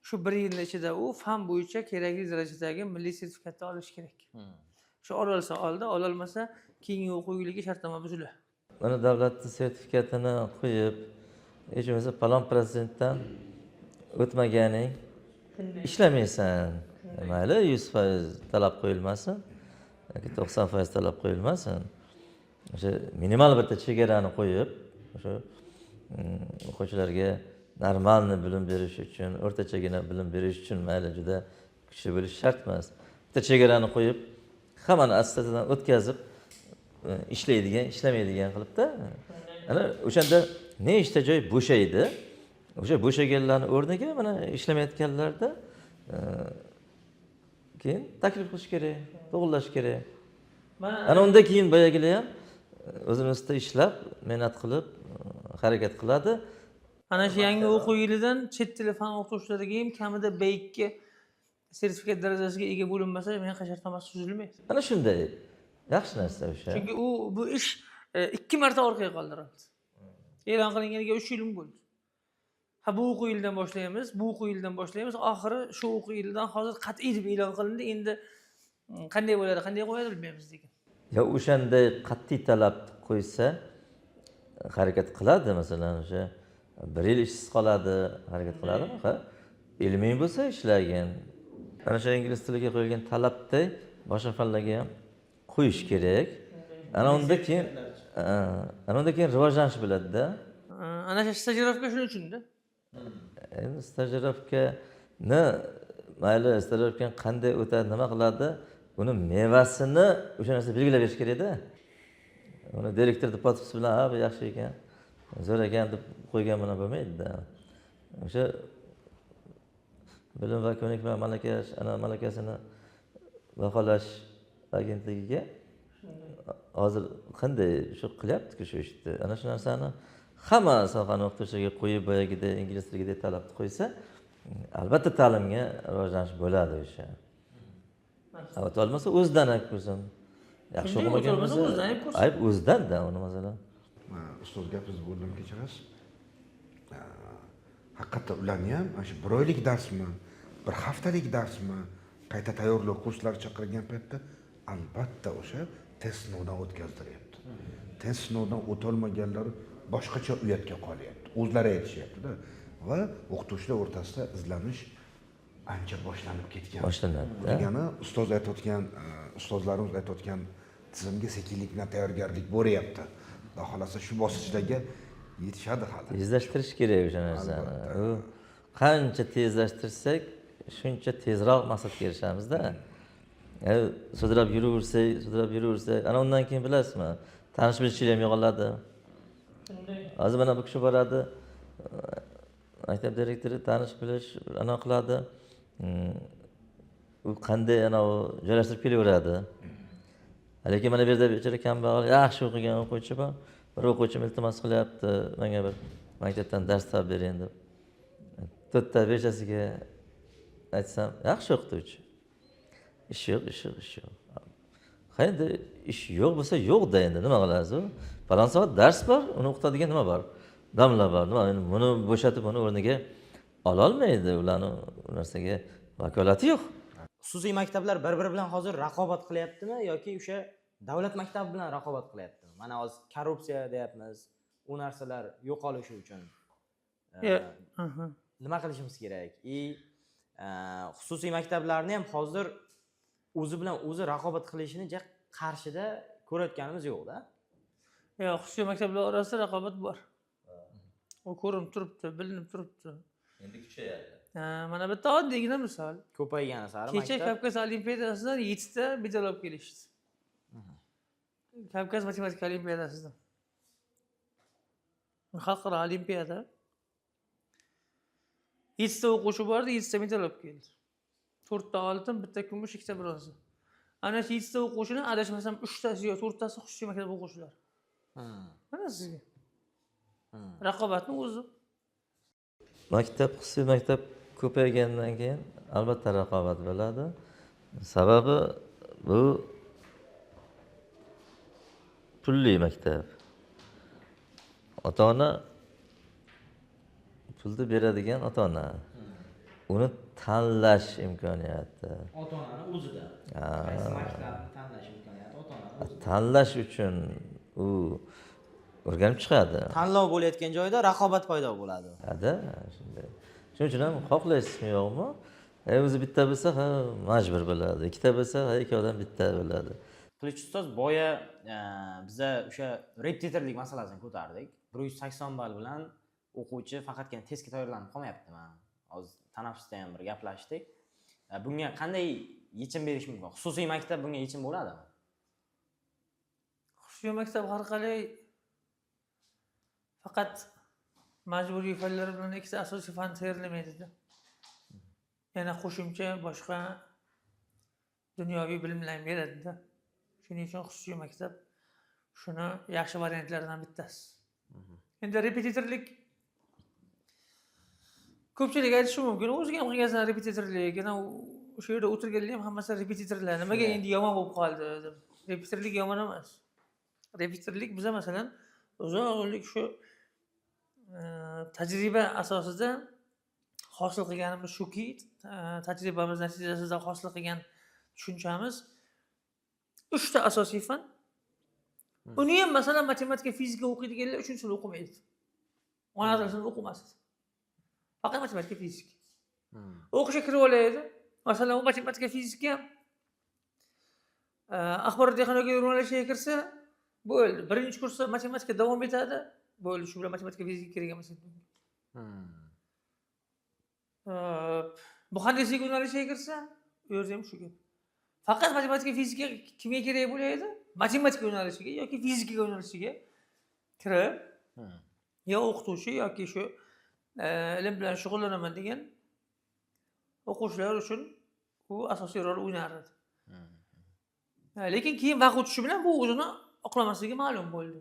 [SPEAKER 2] Shu 1 yilning ichida u fan bo'yicha kerakli darajadagi milliy sertifikatni olish kerak. Shu olsa oldi, ololmasa keyingi o'quv yiliga shartnoma buziladi.
[SPEAKER 1] Mana davlatning sertifikatini qo'yib, hech bo'lmasa falon protsentdan o'tmaganing ishlamaysan. Mayli 100% talab qo'yilmasin yoki 90% talab qo'yilmasin. O'sha minimal bitta chegarani qo'yib, o'sha o'quvchilarga normalni bilim berish uchun, o'rtachagina bilim berish uchun mayli juda kuchli bo'lish shart emas. Bitta chegarani qo'yib, hammani attestatsiyadan o'tkazib, ishlaydigan, ishlamaydigan qilibda. Ana o'shanda nechta joy bo'shaydi. O'sha bo'shaganlarning o'rniga mana ishlamayotganlarda keyin taklif qilish kerak, to'g'rilash kerak. Ana undan keyin boyagilar ham o'zini ustida ishlab, mehnat qilib, harakat qiladi.
[SPEAKER 2] Ana shu yangi o'quv yilidan chet tili fan o'qituvchilariga ham kamida B2 sertifikat darajasiga ega bo'linmasa, mehnat shartnomasi tuzilmaydi.
[SPEAKER 1] Ana shunday yaxshi narsa o'sha.
[SPEAKER 2] Chunki u bu ish 2 marta orqaga qoldirildi. E'lon qilinganiga 3 yil bo'ldi. Ha, bu o'quv yilidan boshlaymiz, bu o'quv yilidan boshlaymiz. Oxiri shu o'quv yilidan hozir qat'iy deb e'lon qilindi. Endi qanday bo'ladi, qanday qo'yadi bilmaymiz degan.
[SPEAKER 1] Ya o'shanday qat'iy talab qo'ysa harakat qiladi, masalan, o'sha 1 yil ishsiz qoladi, harakat qiladimi? Ha, ilming bo'lsa ishlagin. Ana shu ingliz tiliga qo'yilgan talabday boshqa fanlarga ham qo'yish kerak. Ana undan keyin rivojlanish bo'ladi-da.
[SPEAKER 2] Ana shu stajirovka shuning uchun-da.
[SPEAKER 1] Endi stajirovkani mayli, stajirovkani qanday o'tadi, nima qiladi, uni mevasini o'sha narsa belgilab berish kerak-da. Uni direktorni podpisi bilan, ha, bu yaxshi ekan, zo'r ekan deb qo'ygan bilan bo'lmaydi-da. O'sha bilim va ko'nikma malaka, ana malakasini baholash agentligiga hozir qanday shu qilyapti-ku shu ishni. Ana shu narsani hamma sohani o'qituvchiga qo'yib, boyagidek ingliz tilidagi talabni qo'ysa, albatta ta'limga rivojlanish bo'ladi o'sha. O'tolmasa o'zidan ayb ko'rsin. Yaxshi o'qimagan bo'lsa, ayb o'zidan-da uni masalan.
[SPEAKER 4] Ustoz gapingizni bo'ldim, kechirasiz. Haqiqatda ularni ham mana shu 1 oylik darsmi, 1 haftalik darsmi, qayta tayyorlov kurslari chaqirgan paytda albatta o'sha test sinovdan o'tkazdiryapti. Test sinovdan o'tolmaganlari boshqacha uyatga qolyapti. O'zlari aytishyapti-da. Va o'qituvchilar o'rtasida izlanish ancha boshlanib ketgan.
[SPEAKER 1] Boshlanadi.
[SPEAKER 4] Degani ustoz aytayotgan, ustozlarimiz aytayotgan tizimga sekinlik bilan tayyorgarlik bo'ryapti. Xudo xolasa shu bosqichlarga yetishadi hali.
[SPEAKER 1] Tezlashtirish kerak o'sha narsani. U qancha tezlashtirsak, shuncha tezroq maqsadga erishamizda. Sudrab yuraversak, ana undan keyin bilasizmi, tanish bilishchilar ham yo'qoladi. Hozir mana bu kishi boradi, maktab direktori tanish bilish ana qiladi. U qanday ana u joylashtirib kelaveradi. Lekin mana bu yerda bechora kambag'al, yaxshi o'qigan o'quvchi bor. Bir o'quvchim iltimos qilyapti, menga bir maktabdan dars topib bering deb. 4ta 5tasiga aytsam, yaxshi o'qituvchi. Ish yo'q. Ha, endi ish yo'q bo'lsa yo'q-da, endi nima qilasiz u? Falon soat dars bor, uni o'qitadigan nima bor? Damla bor, nima? Endi buni bo'shatib, uni o'rniga ololmaydi, ularni u narsaga vakolati yo'q.
[SPEAKER 3] Xususiy maktablar bir-biri bilan hozir raqobat qilyaptimi yoki o'sha davlat maktabi bilan raqobat qilyaptimi? Mana hozir korrupsiya deyapmiz, u narsalar yo'qolishi uchun nima qilishimiz kerak? Xususiy maktablarni ham hozir o'zi bilan o'zi raqobat qilishini qarshida ko'rayotganimiz yo'q-da.
[SPEAKER 2] Yo'q, xususiy maktablar orasida raqobat bor. U ko'rinib turibdi, bilinib turibdi.
[SPEAKER 1] Endi kuchayadi.
[SPEAKER 2] Mana bitta oddiygina misol.
[SPEAKER 3] Ko'paygani sari
[SPEAKER 2] kecha Kavkaz olimpiadasidan 7 ta medal olib kelishdi. Kavkaz matematika olimpiadasidan. Xalqaro olimpiada. 7 ta o'quvchi bordi, 7 ta medal olib keldi. 4 ta oltin, 1 ta kumush, 2 ta bronza. Ana shu 7 ta o'quvchini adashmasam 3 tasi yo 4 tasi xususiy maktab o'quvchilari. Mana sizga. Raqobatni o'zi.
[SPEAKER 1] Maktab, xususiy maktab ko'paygandan keyin albatta raqobat bo'ladi. Sababi bu pulli maktab. Ota-ona pulni beradigan ota-ona. Uni tanlash imkoniyati.
[SPEAKER 3] Ota-onani o'zida. Qaysi maktabni tanlash imkoniyati ota-onani o'zida.
[SPEAKER 1] Tanlash uchun u o'rganib chiqadi.
[SPEAKER 3] Tanlov bo'layotgan joyda raqobat paydo bo'ladi.
[SPEAKER 1] Hada, shunday. Shuning uchun ham xohlaysizmi yo'qmi? O'zi bitta bo'lsa, ha, majbur bo'ladi. Ikkita bo'lsa, ha, ikkovidan bitta bo'ladi.
[SPEAKER 3] Qilich ustoz, boya biza o'sha repetitorlik masalasini ko'tardik. 180 ball bilan o'quvchi faqatgina testga tayyorlanib qolmayapti. Mana hozir tanaffusda ham bir gaplashdik. Bunga qanday yechim berish mumkin? Xususiy maktab bunga yechim bo'ladimi?
[SPEAKER 2] Xususiy maktab har qalay faqat majburiy fanlar bilan ikkita asosiy fan tayyorlamaydi-da. Yana qo'shimcha boshqa dunyoviy bilimlar beradi-da. Shuning uchun xususiy maktab shuni yaxshi variantlaridan bittasi. Endi repetitorlik ko'pchilik aytishi mumkin, o'ziga ham qilgansan repetitorlik, yana o'sha yerda o'tirganlar ham hammasi repetitorlar. Nimaga endi yomon bo'lib qoldi deb. Repetitorlik yomon emas. Repetitorlik biza masalan uzoq yillik shu tajriba asosida hosil qilganimiz shuki, tajribamiz natijasida hosil qilgan tushunchamiz 3 ta asosiy fan. Uni ham masalan matematika, fizika o'qiydiganlar 3-sinf o'qimaydi. Ona tilini o'qimasdi. Faqat matematika, fizika. O'qishga kirib oladi. Masalan, u matematika, fizika axborot texnologiya yo'nalishiga kirsa, bo'ldi. Birinchi kursda matematika davom etadi. Bo'ldi, shu bilan matematika, fizika kerak emas. Muhandislik yo'nalishiga kirsa, u yerda ham shu gap. Faqat matematika, fizika kimga kerak bo'ladi? Matematika yo'nalishiga yoki fizika yo'nalishiga kirib, yo o'qituvchi yoki shu ilm bilan shug'ullanaman degan o'quvchilar uchun u asosiy rol o'ynar edi. Lekin keyin vaqt o'tishi bilan bu o'zini oqlamasligi ma'lum bo'ldi.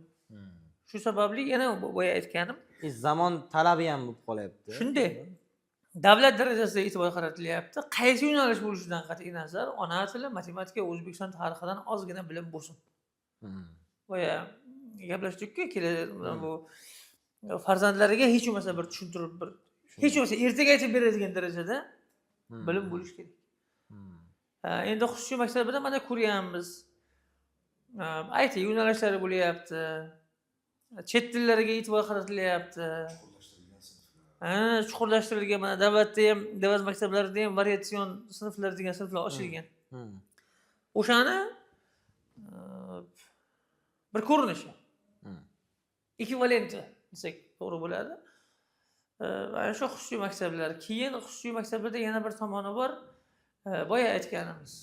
[SPEAKER 2] Shu sababli yana boya aytganim,
[SPEAKER 3] zamon talabi ham bo'lib qolyapti.
[SPEAKER 2] Shunday. Davlat darajasida e'tibor qaratilyapti. Qaysi yo'nalish bo'lishidan qat'iy nazar, ona tili, matematika, O'zbekiston tarixidan ozgina bilim bo'lsin. Boya gaplashdik-ku, bu farzandlariga hech bo'lmasa bir tushuntirib, bir hech bo'lmasa ertaga aytib beradigan darajada bilim bo'lishi kerak. Endi xususiy maktabida mana ko'ryapmiz. IT yo'nalishlari bo'lyapti. Chet tillariga e'tibor qaratilyapti. Chuqurlashtirilgan mana davlatda ham, davlat maktablarida ham variatsion sinflar degan sinflar ochilgan. O'shani bir ko'rinishi. Ekvivalenti desak to'g'ri bo'ladi. Ana shu xususiy maktablar. Keyin xususiy maktablarda yana bir tomoni bor. Boya aytganimiz,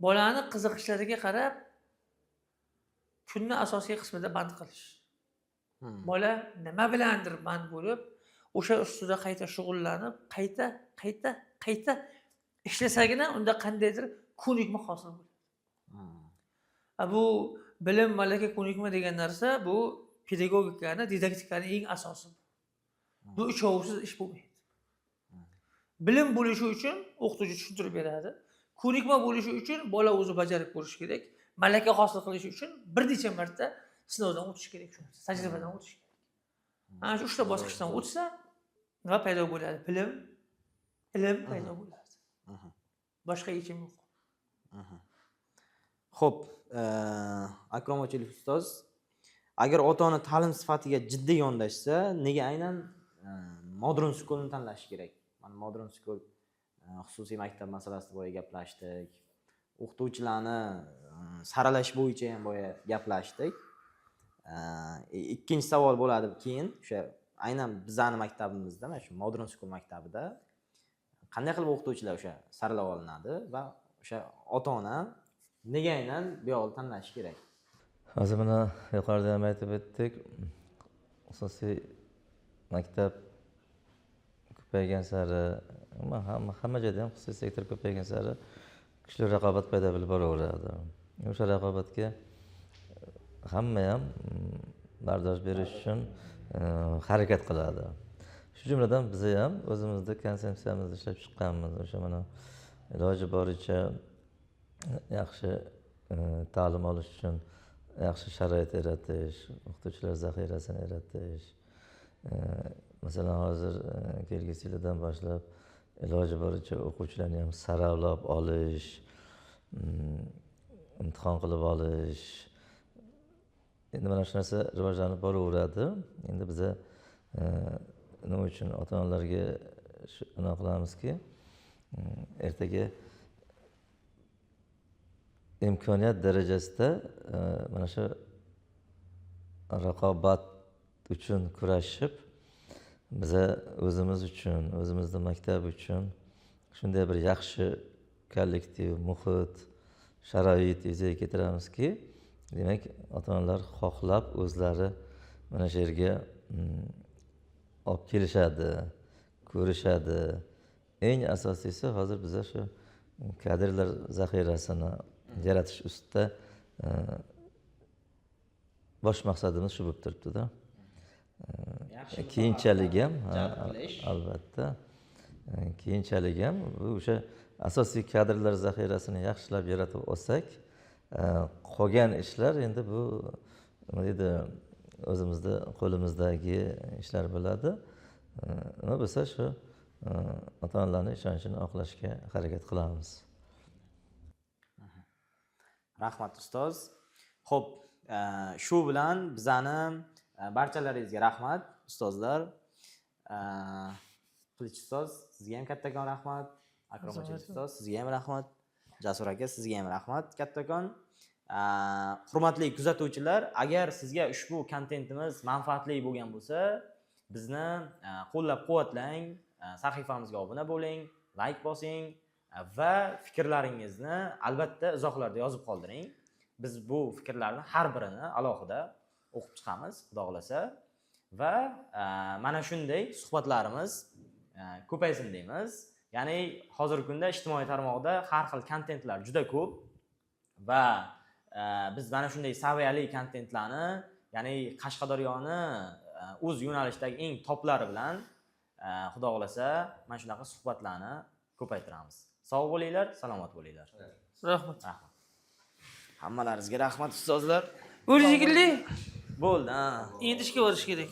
[SPEAKER 2] bolani qiziqishlariga qarab kunni asosiy qismida band qilish. Bola nima bilandir band bo'lib, o'sha ustida qayta shug'ullanib, qayta qayta qayta ishlasagina unda qandaydir ko'nikma hosil bo'ladi. Bu bilim, malaka, ko'nikma degan narsa bu pedagogikani, didaktikani eng asosi. Bu uchovisiz ish bo'lmaydi. Bilim bo'lishi uchun o'qituvchi tushuntirib beradi, ko'nikma bo'lishi uchun bola o'zi bajarib ko'rishi kerak, malaka hosil qilishi uchun bir necha marta sinovdan o'tish kerak, shu narsa tajribadan o'tish kerak. Ana shu uchta bosqichdan o'tsa, nima paydo bo'ladi? Bilim, ilm paydo bo'ladi. Boshqa yechim yo'q.
[SPEAKER 3] Xo'p, Akrom Ochilov ustoz, agar ota ona ta'lim sifatiga jiddiy yondashsa, nega aynan Modern Schoolni tanlashi kerak? Mana Modern School xususiy maktab masalasida boya gaplashdik. O'qituvchilarni saralash bo'yicha ham boya gaplashdik. Ikkinchi savol bo'ladi keyin, o'sha aynan bizani maktabimizda, mana shu Modern School maktabida qanday qilib o'qituvchilar o'sha saralab olinadi va o'sha ota ona nega aynan bu yoqni tanlashi kerak?
[SPEAKER 1] Hozir mana yuqorida ham aytib o'tdik, xususiy maktab ko'paygan sari, umuman hamma joyda ham xususiy sektor ko'paygan sari kuchli raqobat paydo bo'lib boraveradi. O'sha raqobatga hamma ham bardosh berish uchun harakat qiladi. Shu jumladan biz ham o'zimizni konsepsiyamizni ishlab chiqqanmiz. O'sha mana iloji boricha yaxshi ta'lim olish uchun yaxshi sharoit yaratish, o'qituvchilar zaxirasini yaratish. Masalan, hozir kelgusi yildan boshlab iloji boricha o'quvchilarni ham saralab olish, imtihon qilib olish. Endi mana shu narsa rivojlanib boraveradi. Endi biza nima uchun ota-onalarga anaqa qilamizki, ertaga imkoniyat darajasida mana shu raqobat uchun kurashib, biza o'zimiz uchun, o'zimizni maktab uchun shunday bir yaxshi kollektiv, muhit, sharoit yuzaga keltiramizki, demak, ota-onalar xohlab o'zlari mana shu yerga olib kelishadi, ko'rishadi. Eng asosiysi hozir biza shu kadrlar zaxirasini yaratish ustida bosh maqsadimiz shu bo'lib turibdi-da. Keyinchalik ham, albatta, keyinchalik ham bu o'sha asosiy kadrlar zaxirasini yaxshilab yaratib olsak, qolgan ishlar endi bu nima deydi, o'zimizni qo'limizdagi ishlar bo'ladi. Nima bo'lsa shu ota-onalarning ishonchini oqlashga harakat qilamiz.
[SPEAKER 3] Rahmat ustoz. Xo'p, shu bilan bizani barchalaringizga rahmat ustozlar. Qilich ustoz, sizga ham kattakon rahmat. Akrom ustoz, sizga ham rahmat. Jasur aka, sizga ham rahmat kattakon. Hurmatli kuzatuvchilar, agar sizga ushbu kontentimiz manfaatli bo'lgan bo'lsa, bizni qo'llab-quvvatlang, sahifamizga obuna bo'ling, like bosing va fikrlaringizni albatta izohlarda yozib qoldiring. Biz bu fikrlarni har birini alohida o'qib chiqamiz, xudo xohlasa. Va mana shunday suhbatlarimiz ko'paysin deymiz. Ya'ni hozirgi kunda ijtimoiy tarmoqda har xil kontentlar juda ko'p va biz mana shunday saviyali kontentlarni, ya'ni Qashqadaryoni o'z yo'nalishdagi eng toplari bilan xudo xohlasa mana shunaqa suhbatlarni ko'paytiramiz. Sog' bo'linglar, salomat bo'linglar.
[SPEAKER 2] Rahmat.
[SPEAKER 3] Rahmat. Hammalaringizga rahmat ustozlar.
[SPEAKER 2] Bo'ldi shekilli.
[SPEAKER 3] Bo'ldi, ha.
[SPEAKER 2] Endi ishga borish kerak.